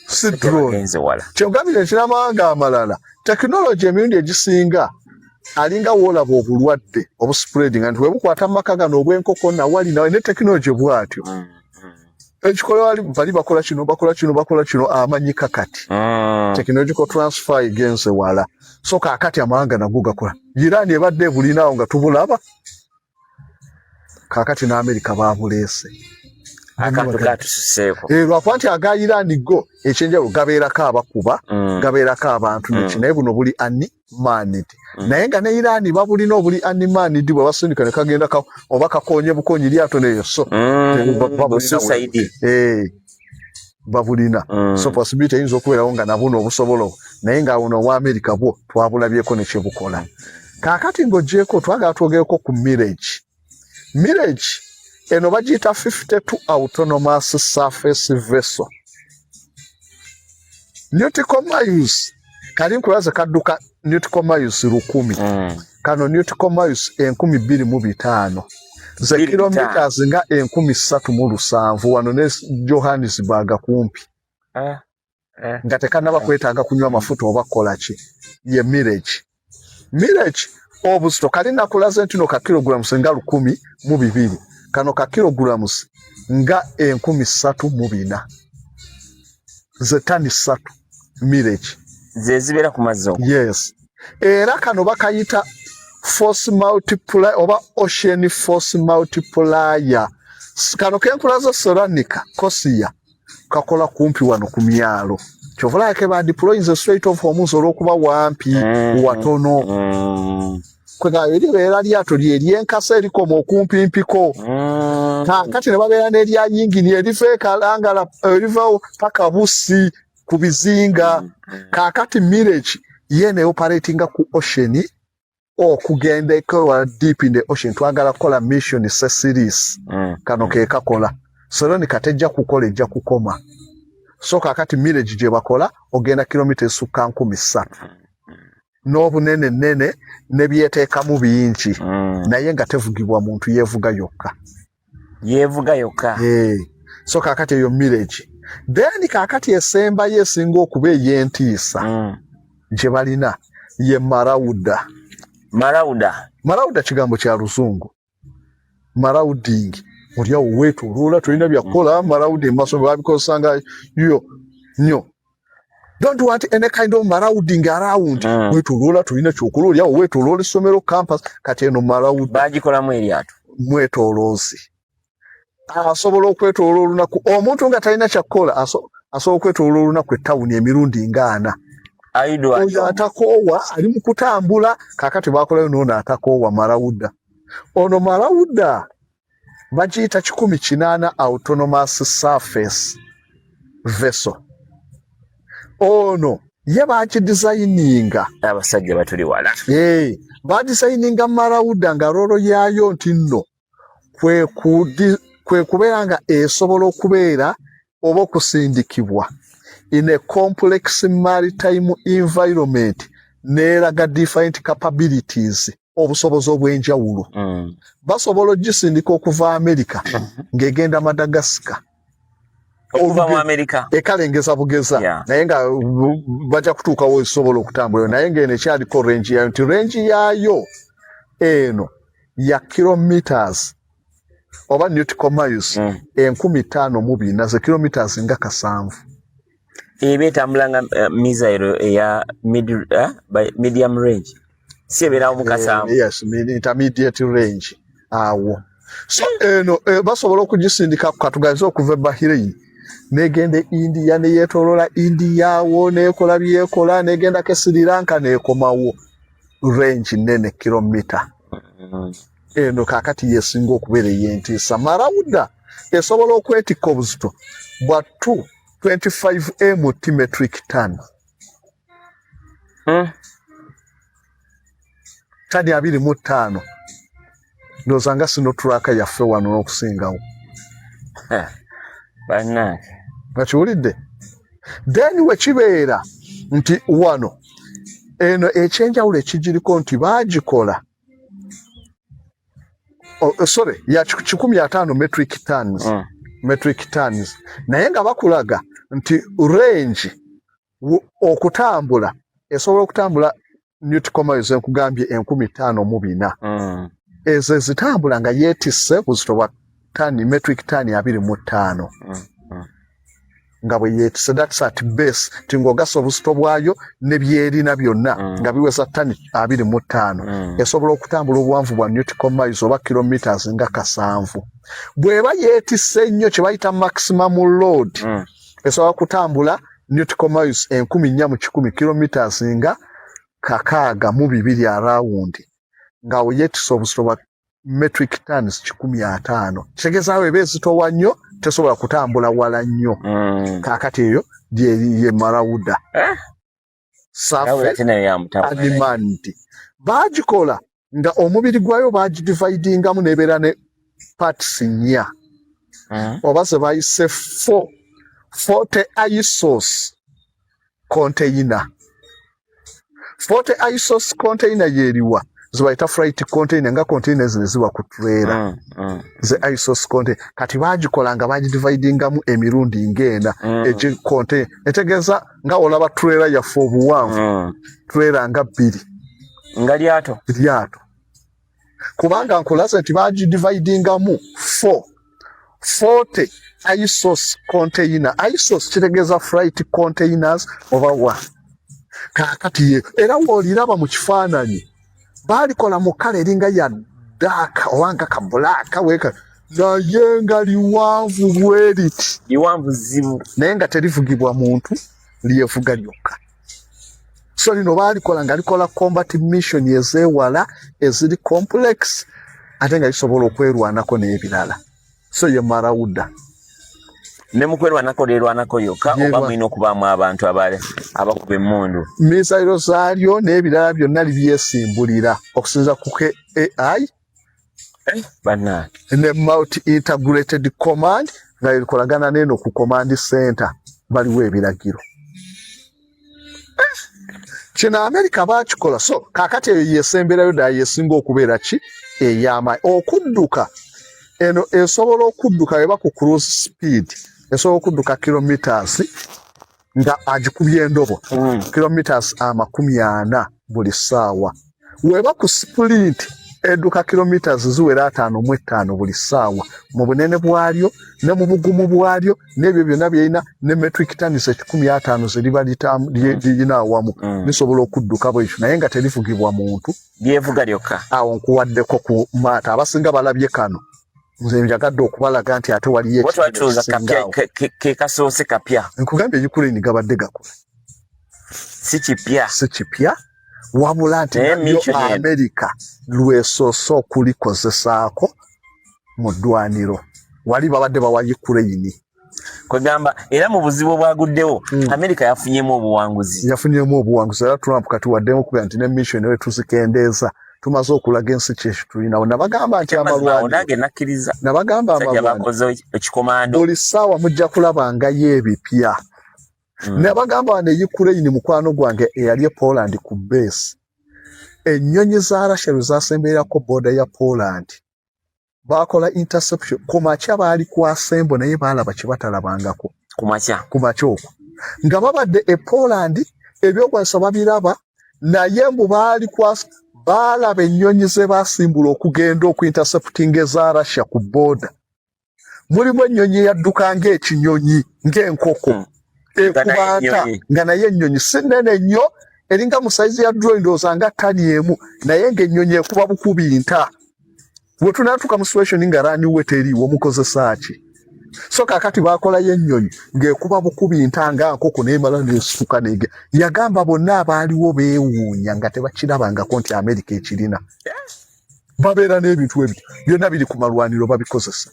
[SPEAKER 2] Si drone. Kyogambye nti n'amawanga amalala tekinologi emirundi egisinga alinga woolaba obulwadde obuspreading nti webukwata mu maka gano obw'enkoko nawali nawe ne tekinologi bw'atyo. Ekikola bali bakola kino bakola kino bakola kino amanyika kati. Technological transfer egenze wala. So kaakati amawanga nago gakola. Iran ebadde ebulinaawo nga tubulaba. Kaakati n'Amerika baabuleese.
[SPEAKER 3] Akantu katususeeko.
[SPEAKER 2] Lwakuba nti aga Iran go ekyenjawulo gabeerako abakuba, gabeerako abantu neki, naye buno buli unmanned. Naye nga ne Iran babulina obuli unmanned bwe basindika ne kagenda oba kakoonye bukoonyi lyato neyo so. Babulina. So possibility eyinza okubeerawo nga nabuno obusobola, naye nga buno obwa Amerika bwo twabulabyeko ne kye bukola. Kaakati ng'oggyeeko twagala twogereko ku Mirage. Mirage eno bagiyita 52 autonomous surface vessel. Nautical miles kali nkulaze kadduka nautical miles 1000. Kano nautical miles 2500. Ze kilometers nga 3700 wano ne Johannesburg kumpi. Nga tekannaba kwetaaga kunywa mafuta oba kukola ki. Ye Mirage. Mirage obuzito kali nakulaze nti no ka kilograms nga 1002. Kano ka kilograms nga 3400. Ze tani 3. Mirage.
[SPEAKER 3] Ze zibeera ku mazzi okwo.
[SPEAKER 2] Yes, era kano bakayita force multiplier oba ocean force multiplier. Kano kenkulaza Solanica Corsair kakola kumpi wano ku myalo, kyova olaba ke badeployinze Strait of Hormuz olw'okuba wampi, watono. Kwega eribeera lyato lye eryenkasa erikoma okumpimpiko. Kaakati ne babeera n'erya yingini eriva e Kalangala, eriva paka Busi ku bizinga. Kaakati Mirage ye ne operatinga ku ocean, okugenda ekola deep in the ocean. Twagala kukola mission series. Kano ke kakola. Solonika tejja kukola, ejja kukoma. So kaakati Mirage gye bakola ogenda kilomita esukka 3000, n'obunene nene ne byeteekamu bingi, naye nga tevugibwa muntu, yeevuga yokka.
[SPEAKER 3] Yeevuga yokka.
[SPEAKER 2] Eh. So kaakati eyo Mirage. Then kaakati esembayo esinga okuba ey'entiisa gye balina ye Marauder.
[SPEAKER 3] Marauder.
[SPEAKER 2] Marauder kigambo kya Luzungu, marauding, oli awo weetoloola, tolina byakukola. Marauding masomero babikozesanga yo nnyo. Don't want any kind of marauding around. Weetoloola, tolina kyokola, oli awo weetoloola essomero, campus. Kati eno Marauder
[SPEAKER 3] Bagikolamu eryato.
[SPEAKER 2] Mwetooloozi, asobola okwetoloola olunaku. Omuntu nga talina kyakukola asobola okwetoloola olunaku ettawuni emirundi nga 40.
[SPEAKER 3] Aidwa.
[SPEAKER 2] Oyo atakoowa, ali mu kutambula. Kaakati bakolayo noono atakoowa, Marauder. Ono Marauder bagiyita 180 autonomous surface vessel. Ono ye bakidesigninga
[SPEAKER 3] Abasajja batuli wala.
[SPEAKER 2] Eh, badesigninga Marauder nga role yaayo nti nno kwe kubeera nga esobola okubeera oba okusindikibwa in a complex maritime environment, n'eraga different capabilities, obusobozi obw'enjawulo. Basobola ogisindika okuva America ng'egenda Madagascar.
[SPEAKER 3] Okuva mu Amerika.
[SPEAKER 2] Ekalengeza bugeza, naye nga bajja kutuukawo, esobola okutambula, naye ng'eno ekyaliko range yayo, nti range yaayo eno ya kilometers oba nautical miles 5400, ze kilometers nga 7.
[SPEAKER 3] Eba etambula nga missile eya medium range, si ebeerawo mu 7?
[SPEAKER 2] Eh, yes, intermediate range awo. So eno basobola okugisindika, katugaze okuva e Bahrain negenda e India, neyetolola India awo, nekola byekola, negendako e Sri Lanka, nekomawo. Range nene, kilomita. Eno kakati yesinga okubeera ey'entiisa. Marauder esobola okwetikka obuzito bwa 225 mt metric ton. Tani 25, ndowooza nga Sinotruk yaffe wano n'okusingawo.
[SPEAKER 3] Bannange.
[SPEAKER 2] Nga kiwulidde. Then wekibeera nti wano eno ekyenjawulo ekigiriko nti baagikola, oh, sorry, ya 150 metric tons. Metric tons, naye nga bakulaga nti range okutambula, esobola okutambula nautical miles enkugambye 5400. Ezo ezitambula nga yeetisse buzito bwa tani, metric tani 25. Nga bwe yeetisse, that's at base, ti ng'ogasa obuzito bwayo ne byerina byonna nga biweza tani 25. Esobola okutambula obuwanvu bwa nautical miles oba kilometers nga 7. Bw'eba yeetisse ennyo, kye bayita maximum load, esobola kutambula nautical miles 4100, kilometers nga 62 around, nga awo yeetisse obuzito bwa metric tons 150. Kitegeeza eba ezitowa nnyo, tesobola kutambula wala nnyo. Kaakati eyo ye Marauder.
[SPEAKER 3] Eh?
[SPEAKER 2] Surface
[SPEAKER 3] ate nayo yamutawanya.
[SPEAKER 2] Unmanned. Baagikola nga omubiri gwayo bagidividingamu nebeera ne parts nnya, oba ze bayise 40 ISOs container. 40 ISOs container yeriwa? Zebayita freight container, nga container zino ziba ku trailer. Ze ISOs container. Kati bagikola nga bagidividingamu emirundi ng'ena. Egi container etegeeza nga olaba trailer yaffe obuwanvu, trailer nga bbiri.
[SPEAKER 3] Nga lyato.
[SPEAKER 2] Lyato, kubanga nkulaze nti bagidividingamu 4. 40 ISOS container. ISOS kitegeeza flight containers oba wa. Kaakati ye era w'oliraba mu kifaananyi baalikola mu kala eringa ya dark oba nga ka black weka, naye nga liwanvu bwe riti.
[SPEAKER 3] Liwanvu zibu.
[SPEAKER 2] Naye nga terivugibwa muntu, lyevuga lyokka. So lino baalikola nga likola combat mission ezeewala eziri complex, ate nga lisobola okwerwanako n'ebirala. So ye Marauder.
[SPEAKER 3] Ne mukwerwanako lyerwanako yokka oba mulina okubaamu abantu abakuba emmundu?
[SPEAKER 2] Misairo zaalyo n'ebirala byonna libyesimbulira okusinza ku AI
[SPEAKER 3] bannange
[SPEAKER 2] ne multi integrated command nga likolagana n'eno ku command center, baliwo ebiragiro. Kino Amerika baakikola. So kaakati eyo yesemberayo ddala, yesinga okubeera ki ey'amaanyi okudduka. Eno esobola okudduka eba ku cruise speed, esobola okudduka kilometers nga agikubye endobo kilometers 40 buli ssaawa. Weba ku sprint edduka kilometers ziwera 55 buli ssaawa, mu bunene bwalyo ne mu bugumu bwalyo n'ebyo byonna byerina ne metric tons 150 ze liba lirina awamu. Lisobola okudduka bwekyo, naye nga terivugibwa muntu.
[SPEAKER 3] Lyevuga lyokka.
[SPEAKER 2] Awo nkuwaddeko ku maato. Abasinga balabye kano, nze njagadde okubalaga nti ate waliyo
[SPEAKER 3] Oba twali tulowooza
[SPEAKER 2] ekinene
[SPEAKER 3] kapya.
[SPEAKER 2] ekisinga awo.
[SPEAKER 3] Ke kasoose kapya.
[SPEAKER 2] Nkugambye, Ukraine gabadde gakola.
[SPEAKER 3] Si kipya.
[SPEAKER 2] Si kipya, wabula nti
[SPEAKER 3] Naye
[SPEAKER 2] nalyo
[SPEAKER 3] mission eno.
[SPEAKER 2] Amerika lwesoose okulikozesaako mu ddwaniro. Wali babadde bawa Ukraine.
[SPEAKER 3] Kwegamba era mu buzibu obwaguddewo, Amerika yafunyemu obuwanguzi.
[SPEAKER 2] Yafunyemu obuwanguzi, era Trump kati waddemu okugaa nti ne mission we tuzikendeeza, tumaze okulaga ensi kyeki tulinawo. Nabagamba nti
[SPEAKER 3] Amazima awo
[SPEAKER 2] amalwaniro
[SPEAKER 3] nange nakkiriza.
[SPEAKER 2] Nabagamba
[SPEAKER 3] Sajja
[SPEAKER 2] amalwaniro
[SPEAKER 3] bakoze ekikomando.
[SPEAKER 2] Buli ssaawa mujja kulabangayo ebipya. Nabagamba wano e Ukraine, mukwano gwange eyali e Poland ku base, ennyonyi za Russia lwe zasembererako border ya Poland, bakola interception. Ku makya baali ku assemble, naye baalaba kye batalabangako.
[SPEAKER 3] Ku makya?
[SPEAKER 2] Ku makya okwo nga babadde e Poland, ebyokwasa babiraba, naye mbu baali baalaba ennyonyi ze basimbula okugenda okuinterceptinga eza Russia ku border. Mulimu ennyonyi eyadduka ng'ekinyonyi, ng'enkoko
[SPEAKER 3] Nga naye
[SPEAKER 2] ekuba nta.
[SPEAKER 3] ennyonyi.
[SPEAKER 2] Nga naye ennyonyi si nnene nnyo, eringa mu sayizi ya drone, ndowooza nga ttani 1, naye ng'ennyonyi ekuba bukubi nta. Bwe tunaatuuka mu situation nga runway teriiwo, mukozesa ki? So kaakati baakolayo ennyonyi ng'ekuba bukubi nta nga nkoko, n'emala n'esituka nege. Yagamba bonna abaaliwo beewuunya nga tebakirabangako nti Amerika ekirina. Babeera n'ebintu ebyo byonna biri ku malwaniro, babikozesa.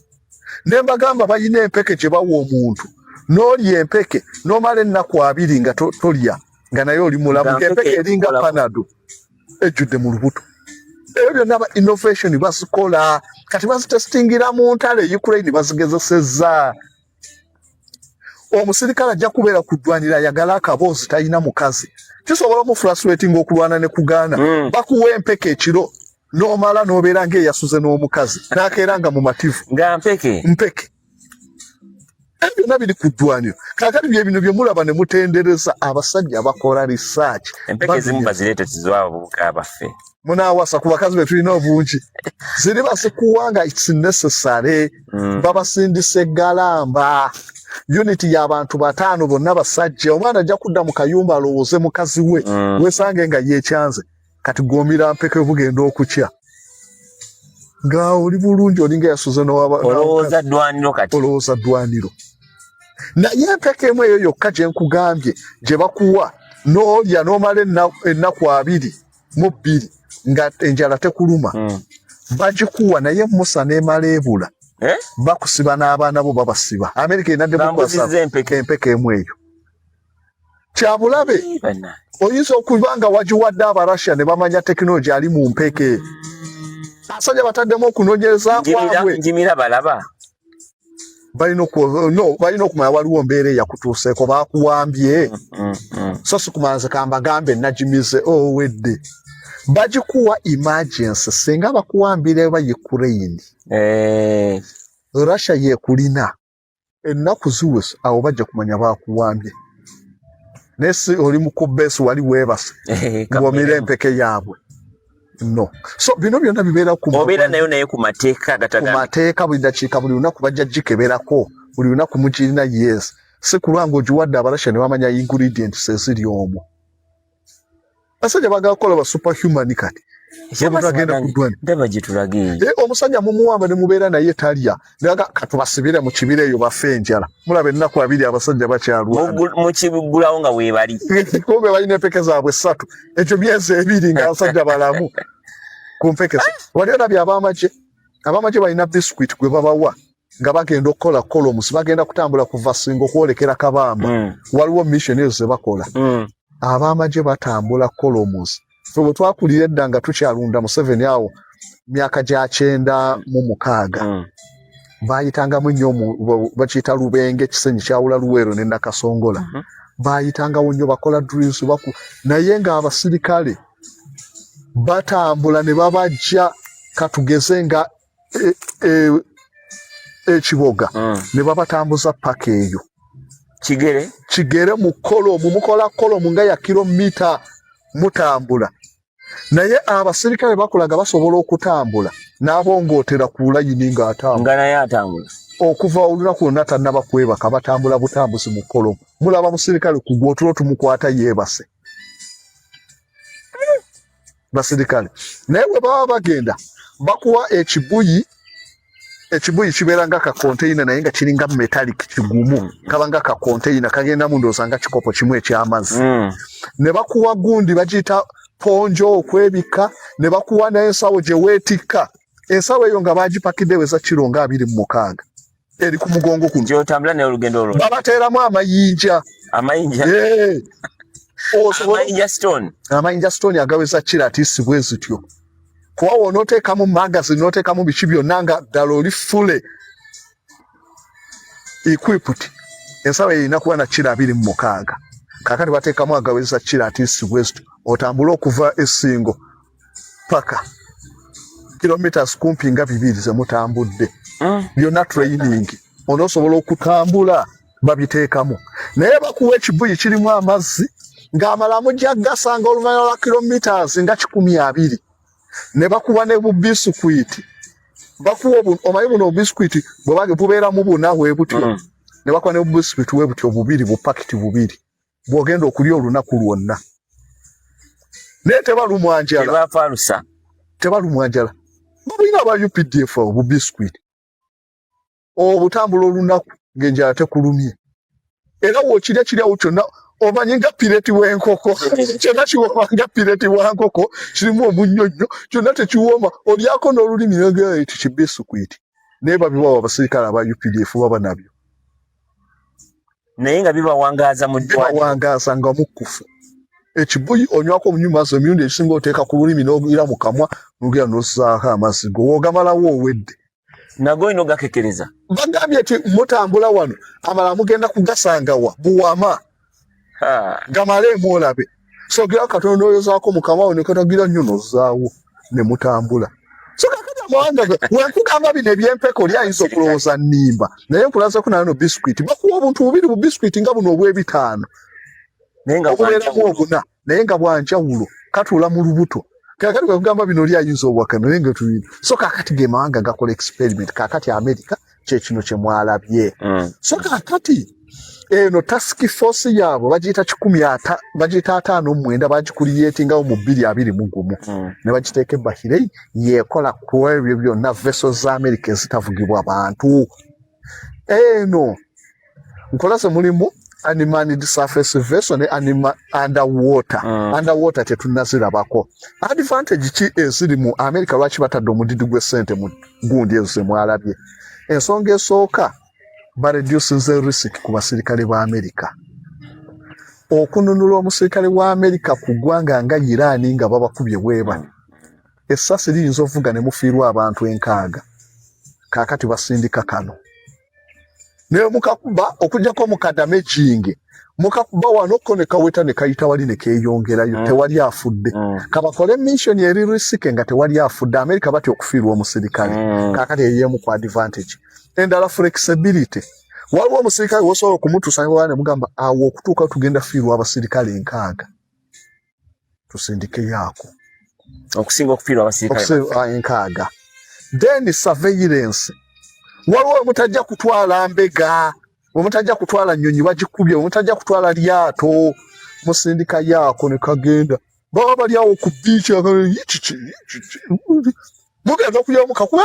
[SPEAKER 2] Ne mbagamba balina empeke gye bawa omuntu, n'olya empeke n'omala ennaku 20 nga tolya, nga naye oli mulamu.
[SPEAKER 3] Nga
[SPEAKER 2] ng'empeke
[SPEAKER 3] empeke
[SPEAKER 2] eringa
[SPEAKER 3] ekola-
[SPEAKER 2] Panado ejjudde mu lubuto. Ebyo byonna ba innovation bazikola, kati bazitestingira mu ntalo e Ukraine, bazigezesezza. Omusirikale ajja kubeera ku ddwaniro ayagala akaboozi, talina mukazi, kisobola omufrustrating okulwana ne kugaana. Bakuwa empeke ekiro n'omala n'obeera ng'eyasuze n'omukazi, n'akeera nga mumativu.
[SPEAKER 3] Nga mpeke.
[SPEAKER 2] Mpeke. Ebyo byonna biri ku ddwaniro. Kaakati bye bino bye mulaba ne mutendereza abasajja abakola research.
[SPEAKER 3] Empeke ezimu bazireete tuziwa abavubuka baffe.
[SPEAKER 2] Munaawasa ku bakazi be tulina obungi, ziri bazikuwa nga it's necessary. Babasindisa eggalamba unit y'abantu 5, bonna basajja. Omwana ajja kudda mu kayumba alowooze mukazi we. Wesange nga yeekyanze. Kati gwomira mpeke, bugenda okukya nga oli bulungi, olinga yasuze
[SPEAKER 3] Olowooza ddwaniro kati.
[SPEAKER 2] Olowooza ddwaniro, naye empeke emu eyo yokka gye nkugambye gye bakuwa n'olya n'omala ennaku 22 nga enjala tekuluma. Bagikuwa, naye Musa n'emala ebula.
[SPEAKER 3] Eh?
[SPEAKER 2] Bakusiba n'abaana bo babasiba. Amerika enadde
[SPEAKER 3] Bambuzizza empeke.
[SPEAKER 2] Empeke emu eyo kyabulabe.
[SPEAKER 3] Bannange.
[SPEAKER 2] Oyinza okuba nga wagiwadde Abarussia ne bamanya tekinologi ali mu mpeke. Abasajja bataddemu okunoonyereza kwabwe.
[SPEAKER 3] Njimira balaba.
[SPEAKER 2] Balina no, balina okumanya waliwo mbeera eyakutuuseeko, bakuwambye. So sikumanya kambagambe nagimize owedde. Bagikuwa emergency singa bakuwambira eba Ukraine. Russia yekulina ennaku ziwese, awo bajja kumanya bakuwambye. Naye si oli mu ku base wali weebase ng'omira empeke yaabwe. No, so bino byonna bibeera ku
[SPEAKER 3] obeera nayo, naye ku mateeka
[SPEAKER 2] ku
[SPEAKER 3] gatagamba.
[SPEAKER 2] Mateeka, buli dakiika, buli lunaku bajja gikeberako, buli lunaku mugirina. Yes, si kulwa ng'ogiwadde Abarasha ne bamanya ingredients eziri omwo. Basajja bagala kukola ba superhuman. Kati omuntu agenda ku ddwaliro.
[SPEAKER 3] Ndaba gye tulaga eyo.
[SPEAKER 2] Eh, omusajja mumuwamba ne mubeera naye talya, naga katubasibire mu kibira eyo bafe enjala. Mulaba ennaku 20 abasajja bakyalwana.
[SPEAKER 3] Mukigulawo nga weebali.
[SPEAKER 2] Kumbe balina empeke zaabwe ssatu, ekyo myezi 2 nga abasajja balamu ku mpeke. Wali olabye abamagye? Abamagye balina biscuit gwe babawa nga bagenda okukola columns, bagenda kutambula kuva Singa okwolekera Kabamba. Waliwo mission ezo ze bakola. Abamagye batambula columns. Ffe bwe twakulira edda nga tukyalunda Museveni awo myaka gya 96, bayitangamu nnyo bakiyita Lubenge, ekisenyi kyawula Luweero ne Nakasongola. Bayitangawo nnyo, bakola drills baku, naye ng'abasirikale batambula ne babajja, katugeze nga ekiboga, ne babatambuza paka eyo.
[SPEAKER 3] Kigere?
[SPEAKER 2] Kigere, mu column, mukola column nga ya kilomita mutambula, naye abasirikale bakolaga basobola okutambula n'abongootera ku layini ng'atambula.
[SPEAKER 3] Nga naye atambula.
[SPEAKER 2] Okuva olunaku lwonna tannaba kwebaka, batambula butambuzi mu column. Mulaba musirikale kugwa otulo tumukwata yeebase, basirikale. Naye bwe baba bagenda bakuwa ekibuyi. Ekibuyi kibeera nga kakonteyina, naye nga kiringa metallic, kigumu, kaba nga kakonteyina kagendamu ndowooza nga kikopo kimu eky'amazzi. Ne bakuwa gundi bagiyita ponjo okwebikka, ne bakuwa n'ensawo gye weetikka. Ensawo eyo nga bagipakidde weza kiro nga 26, eri ku mugongo kuno.
[SPEAKER 3] Gyotambula naye olugendo olwo.
[SPEAKER 2] Babateeramu amayinja.
[SPEAKER 3] Amayinja?
[SPEAKER 2] Eh.
[SPEAKER 3] Amayinja stone?
[SPEAKER 2] Amayinja stone agaweza kiro atiisi bwe zityo, kuba wonooteekamu magazine, n'oteekamu biki byonna, nga ddala oli fully equipped. Ensawo eyo erina kuba na kiro 26. Kaakati bateekamu agaweza kiro atiisi bwe zityo, otambule okuva Essingo paka kilometers kumpi nga 200 zemutambudde. Byonna training, onoosobola okutambula, babiteekamu. Naye bakuwa ekibuyi kirimu amazzi ng'amala mujja gasanga oluvannyuma lwa kilometers nga 120. Ne bakuwa ne bubisikwiti, bakuwa omanyi buno obubisikwiti bwe bubeeramu buna bwe butyo. Ne bakuwa ne bubisikwiti bwe butyo bubiri, bupakiti bubiri bw'ogenda okulya olunaku lwonna, naye tebalumwa njala.
[SPEAKER 3] Tebafalusa.
[SPEAKER 2] Tebalumwa njala, babulina aba UPDF abo bubisikwiti obutambula olunaku ng'enjala tekulumye. Era wokirya kiryawo kyonna, omanyi nga pireti w'enkoko, kyonna kiwooma nga pireti wa nkoko, kirimu omunyonyo, kyonna tekiwooma, olyako n'olulimi nti kibisikwiti. Naye babibawa abasirikale aba UPDF, baba nabyo.
[SPEAKER 3] Naye nga bibawangaaza mu ddwaliro.
[SPEAKER 2] Bibawangaaza nga mukkufu. Ekibuyi onywako omunywi mazzi, emirundi egisinga oteeka ku lulimi n'ogira mu kamwa n'ogira n'ossaako amazzi go, woogamalawo owedde.
[SPEAKER 3] Nago olina ogakekereza.
[SPEAKER 2] Bagambye nti mutambula wano, amala mugenda kugasangawa Buwama. Gamaleemu olabe. So gira katono n'oyozaako mu kamwa ne katagira nnyo n'ozzaawo ne mutambula. So kakati amawanga wenkugamba bino ebyempeko, oli ayinza okulowooza nnimba, naye nkulazeeko nayo no biscuit bakuwa obuntu bubiri, bu biscuit nga buno obw'ebitaano
[SPEAKER 3] naye nga
[SPEAKER 2] obubeeramu obuna, naye nga bwanjawulo, katuula mu lubuto. Kakati kwekugamba bino oli ayinza obwakano, naye nga tubino. So kakati ge mawanga gakola experiment. Kakati America kyekino kyemwalabye. So kakati eno task force yaabwe bagiyita kikumi ata, bagiyita 59, bagicreatingawo mu 2021. Ne bagiteeka e Bahrain, yekola ku ebyo byonna, vessels za America ezitavugibwa bantu. Eno nkolaze mulimu unmanned surface vessel ne underwater. Underwater tetunnazirabako. Advantage ki eziri mu America? Lwaki batadde omudidi gw'essente mu gundi ezo zemwalabye? Ensonga esooka, bareducinze risk ku basirikale ba America. Okununula omusirikale wa America ku ggwanga nga Iran nga babakubye bweba, essasi liyinza ovuga ne mufiirwa abantu 60. Kaakati basindika kano naye mukakuba okugjako mukadamejinge, mukakuba wano ko ne kaweta ne kayita wali ne keeyongerayo. Tewali afudde. Kabakole mission eri risky nga tewali afudde. America batya okufiirwa omusirikale. Kaakati eyemu ku advantage endala, flexibility. Waliwo omusirikale wosobola okumutuusa ne mugamba awo okutuuka tugenda fiirwa abasirikale 60, tusindikeyo ako.
[SPEAKER 3] Okusinga okufiirwa abasirikale
[SPEAKER 2] 60. Then surveillance, waliwo mutajja kutwala mbega, wemutajja kutwala nnyonyi bagikubye, wemutajja kutwala lyato, musindika yaako ne kagenda. Baba bali awo ku biiki, mugenda okuyamu kakuba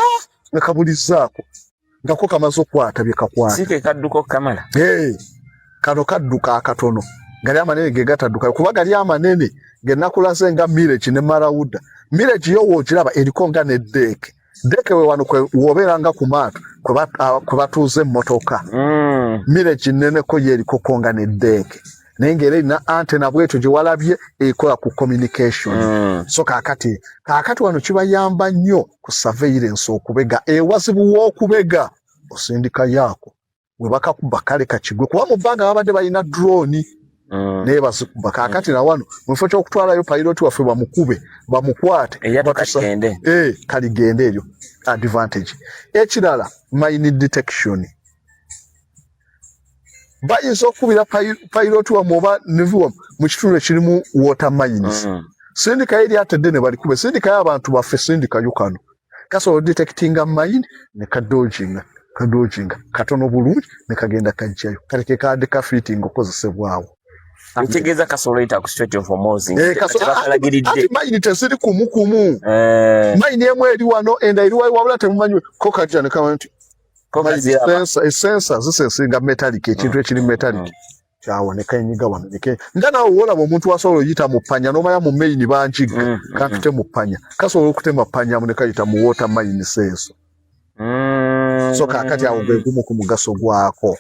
[SPEAKER 2] ne kabulizaako nga ko kamaze okukwata bye kakwata.
[SPEAKER 3] Si ke kadduka okukamala?
[SPEAKER 2] Hey, kano kadduka akatono, gali amanene ge gatadduka, kuba gali amanene ge nakulaze nga Mirage ne Marauder. Mirage yo woogiraba eriko nga ne deck. Deck we wano kwe wobeera nga ku maato kwe batuuza emmotoka. Mirage nneneko yo erikoko nga ne deck, naye ng'era erina antenna bwetyo gye walabye ekola ku communication. So kaakati wano kibayamba nnyo ku surveillance okubega. Ewazibu w'okubega osindika yaako, we bakakuba kale kakigwe, kuba mu bbanga babadde balina drone naye bazikuba. Kaakati na wano mu kifo ky'okutwalayo pilot waffe bamukube bamukwate,
[SPEAKER 3] Eryato kaligende.
[SPEAKER 2] Kaligende, eryo advantage. Ekirala, mine detection. Bayinza okukubira pilot wammwe oba navy wammwe mu kitundu ekirimu water mines. Sindikayo eryato eddene balikube, sindikayo abantu baffe, sindikayo kano kasobola odetectinga mine ne kadodginga, kadodginga katono bulungi ne kagenda kajjayo. Kale ke kadde ka fitting okozesebwawo.
[SPEAKER 3] Ekitegeeza kasobola oyita ku Strait of Hormuz
[SPEAKER 2] Eh,
[SPEAKER 3] tebakalagiridde.
[SPEAKER 2] Ati mine teziri kumu kumu. Mine emu eri wano, enda eri wali, wabula temumanyi ko kajja ne kama nti
[SPEAKER 3] Ko kaziraba.
[SPEAKER 2] Sensor zisensinga metallic, ekintu ekiri metallic kyawo ne kenyiga wano nga naawe woolaba omuntu asobola oyita mu ppanya n'omanya mu main bangiga kankite mu ppanya, kasobola okutema ppanya mu ne kayita mu water mines ezo. So kaakati awo gwe gumu ku mugaso gwako.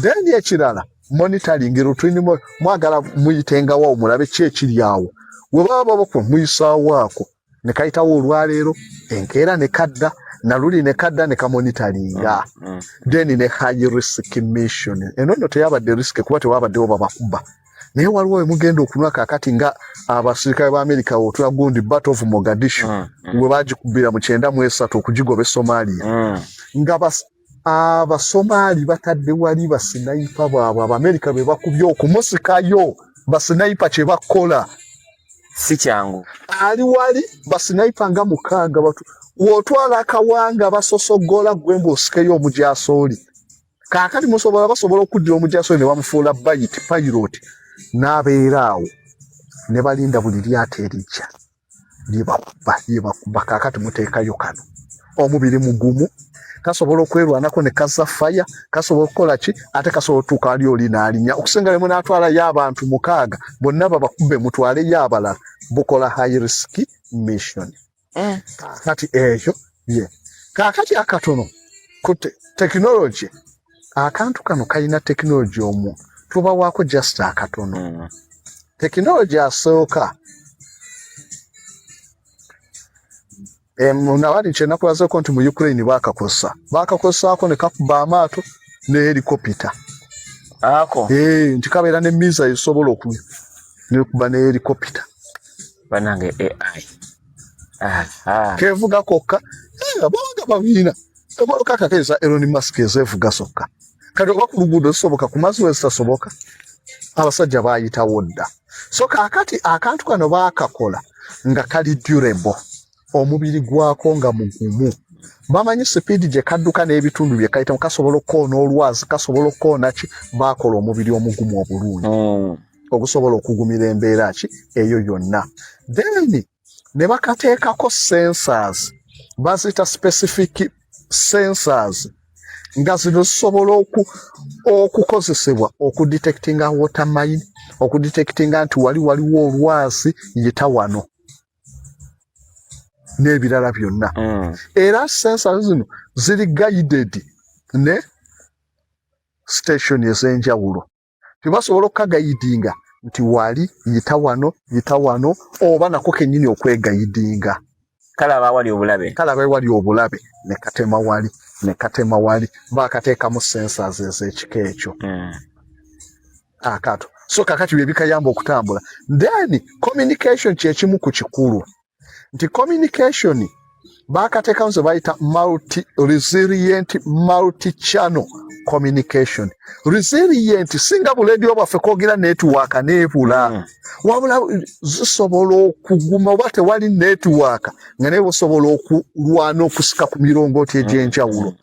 [SPEAKER 2] Then ekirala, monitoring routine. Mwagala muyitengawo mulabe ki ekiri awo, we baba babako muyisaawo ako ne kayitawo olwaleero, enkeera ne kadda, naluli ne kadda ne kamonitoringa. Then ne high risk mission, eno nno teyabadde risk kuba tewabaddewo babakuba, naye waliwo we mugenda okunwa kaakati nga abasirikale ba Amerika otula gundi Battle of Mogadishu we bagikubira mu 93 okugigoba e Somalia, nga Abasomaali batadde wali basniper baabwe, Abamerika be bakubye okumusikayo. Basniper kye bakola
[SPEAKER 3] si kyangu.
[SPEAKER 2] Ali wali basniper nga 6 batu w'otwala akawanga basosogola gwe ng'osikeyo omujasooli. Kaakati musobola basobola okuddira omujasooli ne bamufuula bait pilot n'abeera awo ne balinda buli lyato erijja lyebakuba lyebakuba. Kaakati muteekayo kano, omubiri mugumu, kasobola okwerwanako ne kazza faya, kasobola okukola ki, ate kasobola otuuka ali oli n'alinnya okusinga ne munaatwalayo abantu 6 bonna babakube mutwaleyo abalala. Bukola high risk mission. Kaakati ekyo ye kaakati akatono ku technology. Akantu kano kalina technology omwo tubawaako just akatono. Technology asooka, nawali kyenakulazeeko nti mu Ukraine bakakozesa, bakakozesaako ne kakuba amaato ne helicopter.
[SPEAKER 3] Ako?
[SPEAKER 2] Eh, nti kabeera ne missile esobola nekuba ne helicopter.
[SPEAKER 3] Banange, AI. Aha.
[SPEAKER 2] Kevuga kokka. Eh, abawaga babiina emotoka kakeza Elon Musk ezevuga zokka. Kati oba ku luguudo zisoboka, ku mazzi wezitasoboka, abasajja bayitawo dda. So kaakati akantu kano baakakola nga kali durable, omubiri gwako nga mugumu, bamanyi sipiidi gye kadduka n'ebitundu bye kayitamu, kasobola okukoona olwazi, kasobola okukoona ki. Baakola omubiri omugumu obulungi ogusobola okugumira embeera ki eyo yonna. Then ne bakateekako sensors, baziyita specific sensors, nga zino zisobola okukozesebwa okudetectinga water mine, okudetectinga nti wali waliwo olwazi, yita wano n'ebirala byonna. Era sensors zino ziri guided ne station ez'enjawulo, tebasobola okukaguidinga nti wali yita wano, yita wano, oba nako kennyini okweguidinga.
[SPEAKER 3] Kalaba awali obulabe.
[SPEAKER 2] Kalaba ewali obulabe ne katema wali, ne katema wali. Bakateekamu sensors ez'ekika ekyo. Akato so kakati bye bikayamba okutambula. Then communication kyekimu ku kikulu, nti communication bakateekamu ze bayita multi resilient multi channel Communication resilient, singa bulediyo bwaffe kogira network nebula. Wabula zisobola okuguma oba tewali network, nga naye busobola okulwana okusika ku mirongooti egy'enjawulo.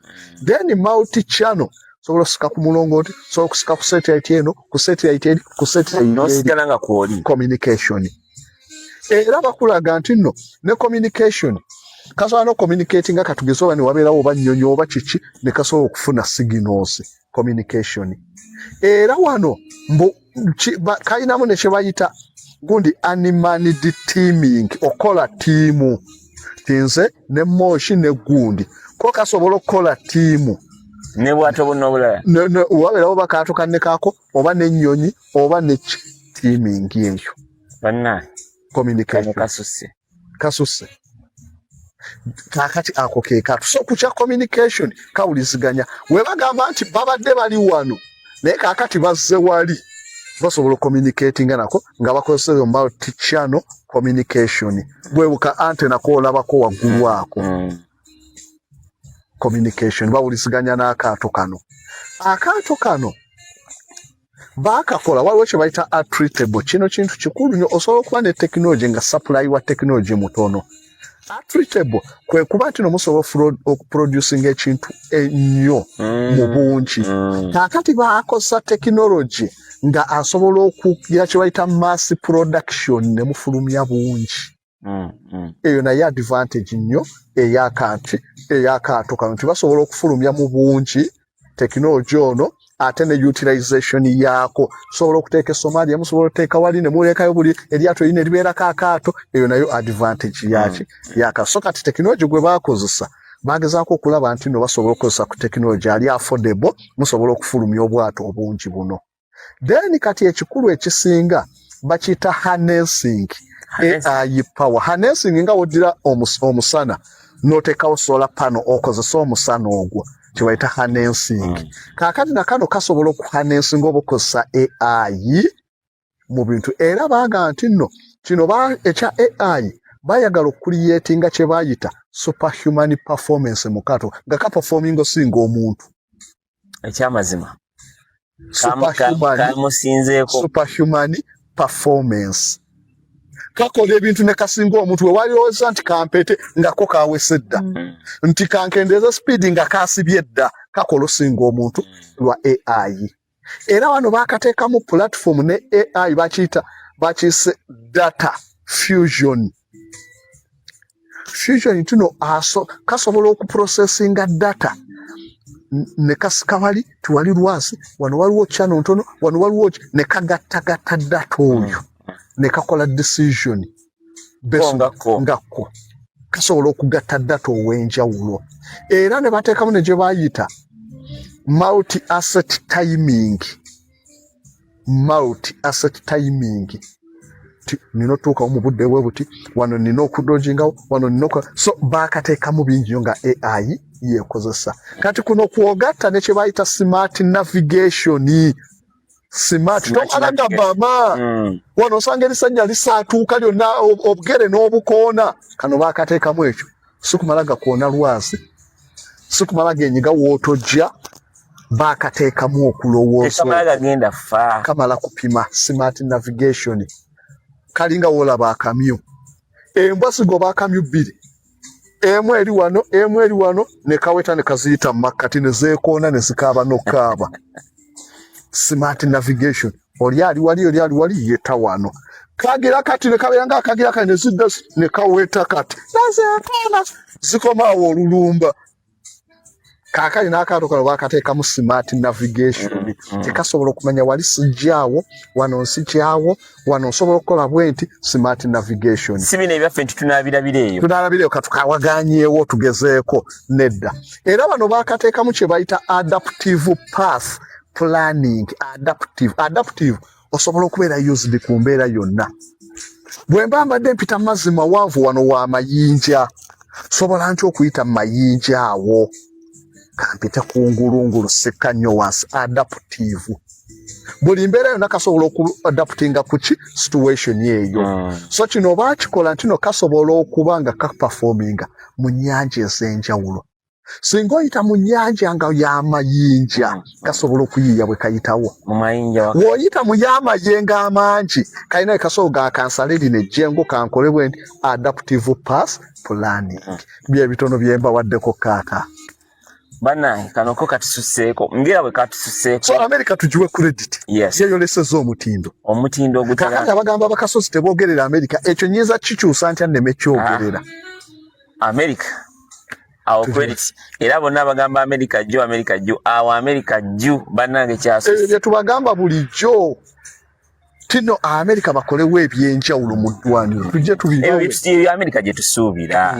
[SPEAKER 2] Then multi channel, sobola okusika ku mulongooti, sobola okusika ku satellite eno, ku satellite eri, ku satellite eri.
[SPEAKER 3] Nosigala nga kwoli.
[SPEAKER 2] Communication era bakulaga nti nno ne communication kasobola n'ocommunicating nga katugeze oba ne wabeerawo oba nnyonyi oba kiki, ne kasobola okufuna signals. Communication era wano mbu kalinamu ne kye bayita gundi unmanned teaming, okola tiimu tinze ne moshi ne gundi ko kasobola okukola tiimu.
[SPEAKER 3] Ne bwato buno obulala.
[SPEAKER 2] Wabeerawo bakaato kanne kaako oba n'ennyonyi oba ne teaming eyo.
[SPEAKER 3] Bannange,
[SPEAKER 2] communication.
[SPEAKER 3] Kano kasusse.
[SPEAKER 2] Kasusse. Kakati ako ke katu. So ku kya communication kawuliziganya, we bagamba nti babadde bali wano naye kakati bazze wali, basobola ocommunicatinga nako nga bakozesa eyo multi channel communication, bwebuka antenna koolabako waggulu ako. Communication bawuliziganya n'akaato kano. Akaato kano baakakola, waliwo kye bayita attritable. Kino kintu kikulu nnyo. Osobola okuba ne technology nga supply wa technology mutono. Attritable kwe kuba nti no musobola okuproducinga ekintu ennyo mu bungi. Kaakati baakozesa technology nga asobola okugira kye bayita mass production, ne mufulumya bungi. Eyo naye advantage nnyo ey'akanti ey'akaato kano, nti basobola okufulumya mu bungi tekinologi ono, ate ne utilization yaako sobola okuteeka e Somalia, musobola okuteeka wali ne mulekayo buli eryato lino eribeerako akaato. Eyo nayo advantage yaki yaka. So kati tekinologi gwe bakozesa, bagezaako okulaba nti no basobola okukozesa ku tekinologi ali affordable, musobola okufulumya obwato obungi buno. Then kati ekikulu ekisinga bakiyita harnessing AI power. Harnessing nga woddira omusana n'oteekawo solar panel, okozesa omusana ogwo, kyebayita harnessing. Kaakati nakano kasobola okuharnessinga oba okukozesa AI mu bintu. Era baagamba nti nno kino ekya AI bayagala okucreatinga kye bayita superhuman performance mu kaato, nga kaperforminga osinga omuntu.
[SPEAKER 3] Ekyamazima.
[SPEAKER 2] Superhuman,
[SPEAKER 3] Kamusinzeeko.
[SPEAKER 2] superhuman performance, kakola ebintu ne kasinga omuntu. We walowooza nti kampete, nga ko kawese dda, nti kankendeeza speed, nga kasibye dda. Kakola osinga omuntu lwa AI. Era wano bakateekamu platform ne AI, bakiyita, bakiyise data fusion. Fusion tuno aso kasobola okuprocessinga data ne kasika wali tiwali lwazi, wano waliwo channel ntono, wano waliwo ne kagattagatta data oyo ne kakola decision.
[SPEAKER 3] Ko nga ko.
[SPEAKER 2] Nga ko kasobola okugatta data ow'enjawulo. Era ne bateekamu ne gye bayita multi asset timing. Multi asset timing ti nina otuukawo mu budde bwe buti, wano nina okudodgingawo, wano nina so baakateekamu bingi nnyo nga AI yeekozesa. Kati kuno kwogatta ne kye bayita smart navigation. Smart,
[SPEAKER 3] Smart
[SPEAKER 2] tomala
[SPEAKER 3] navigation.
[SPEAKER 2] gabama. Wano osanga erisajja lisaatuuka lyonna, obugere n'obukoona. Kano baakateekamu ekyo, si kumala gakoona lwazi, si kumala genyiga wootojja, baakateekamu okulowooza.
[SPEAKER 3] Tekamala gagenda fa.
[SPEAKER 2] Kamala kupima. Smart navigation kalinga woolaba akamyu, embwa zigoba akamyu bbiri, emu eri wano, emu eri wano, ne kaweta ne kaziyita mu makkati, ne zeekoona ne zikaaba n'okukaaba. Smart navigation, oli ali wali, oli ali wali, yeta wano, kagira kati ne kabeera nga akagira kati ne zidda ne kaweta kati nazeekoona zikoma awo olulumba. Kaakali n'akaato kano baakateekamu smart navigation. Tekasobola okumanya wali sijjaawo, wano nsijaawo, wano nsobola okukola bwe nti. Smart navigation.
[SPEAKER 3] Si bino ebyaffe nti tunaabirabira eyo.
[SPEAKER 2] Tunalabireyo katukawagaanyeewo tugezeeko, nedda. Era bano baakateekamu kye bayita adaptive path planning. Adaptive osobola okubeera used ku mbeera yonna. Bwe mba mbadde mpita mu mazzi mawanvu, wano wa mayinja, sobola ntya okuyita mu mayinja awo? Kampite ku ngulungulu, sikka nnyo wansi. Adaptive, buli mbeera yonna kasobola okuadaptinga ku ki situation eyo. So kino baakikola nti no kasobola okuba nga kaperforminga mu nnyanja ez'enjawulo. Singa oyita mu nnyanja nga y'amayinja, kasobola okuyiiya bwe kayitawo.
[SPEAKER 3] Mu mayinja.
[SPEAKER 2] W'oyita mu y'amayengo amangi, kalina ekasobola ga kansale lino ejjengo kankole bwe nti adaptive path planning. Bye bitono bye mbawaddeko kaaka.
[SPEAKER 3] Bannange, kano ko katususeeko ngera bwe katususeeko.
[SPEAKER 2] So America tugiwe credit. Yeyolesezza omutindo.
[SPEAKER 3] Omutindo ogutera.
[SPEAKER 2] Kakati abagamba abakasozi teboogerera America, ekyo nnyinza kikyusa ntya nneme kyogerera?
[SPEAKER 3] America awo credit, era bonna abagamba America jju, America jju, awo America jju, bannange kyasusse.
[SPEAKER 2] Ebyo bye tubagamba bulijjo tino America bakolewo ebyenjawulo mu ddwaniro, tujje tubibawe.
[SPEAKER 3] Ebyo America gye tusuubira.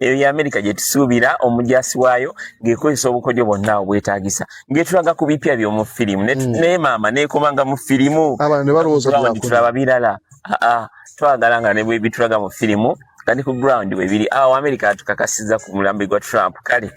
[SPEAKER 3] Ebyo ya America gye tusuubira, omujasi waayo ng'ekozesa obukodyo bwonna obwetaagisa, ng'etulaga ku bipya by'omu firimu. Naye maama neekomanga mu firimu.
[SPEAKER 2] Abantu ne balowooza
[SPEAKER 3] Ground
[SPEAKER 2] byakula.
[SPEAKER 3] Tulaba birala. Aa, twagala nga ne bwe bitulaga mu firimu nga ne ku ground bwe biri. Awo America atukakasiza ku mulambe gwa Trump. Kale.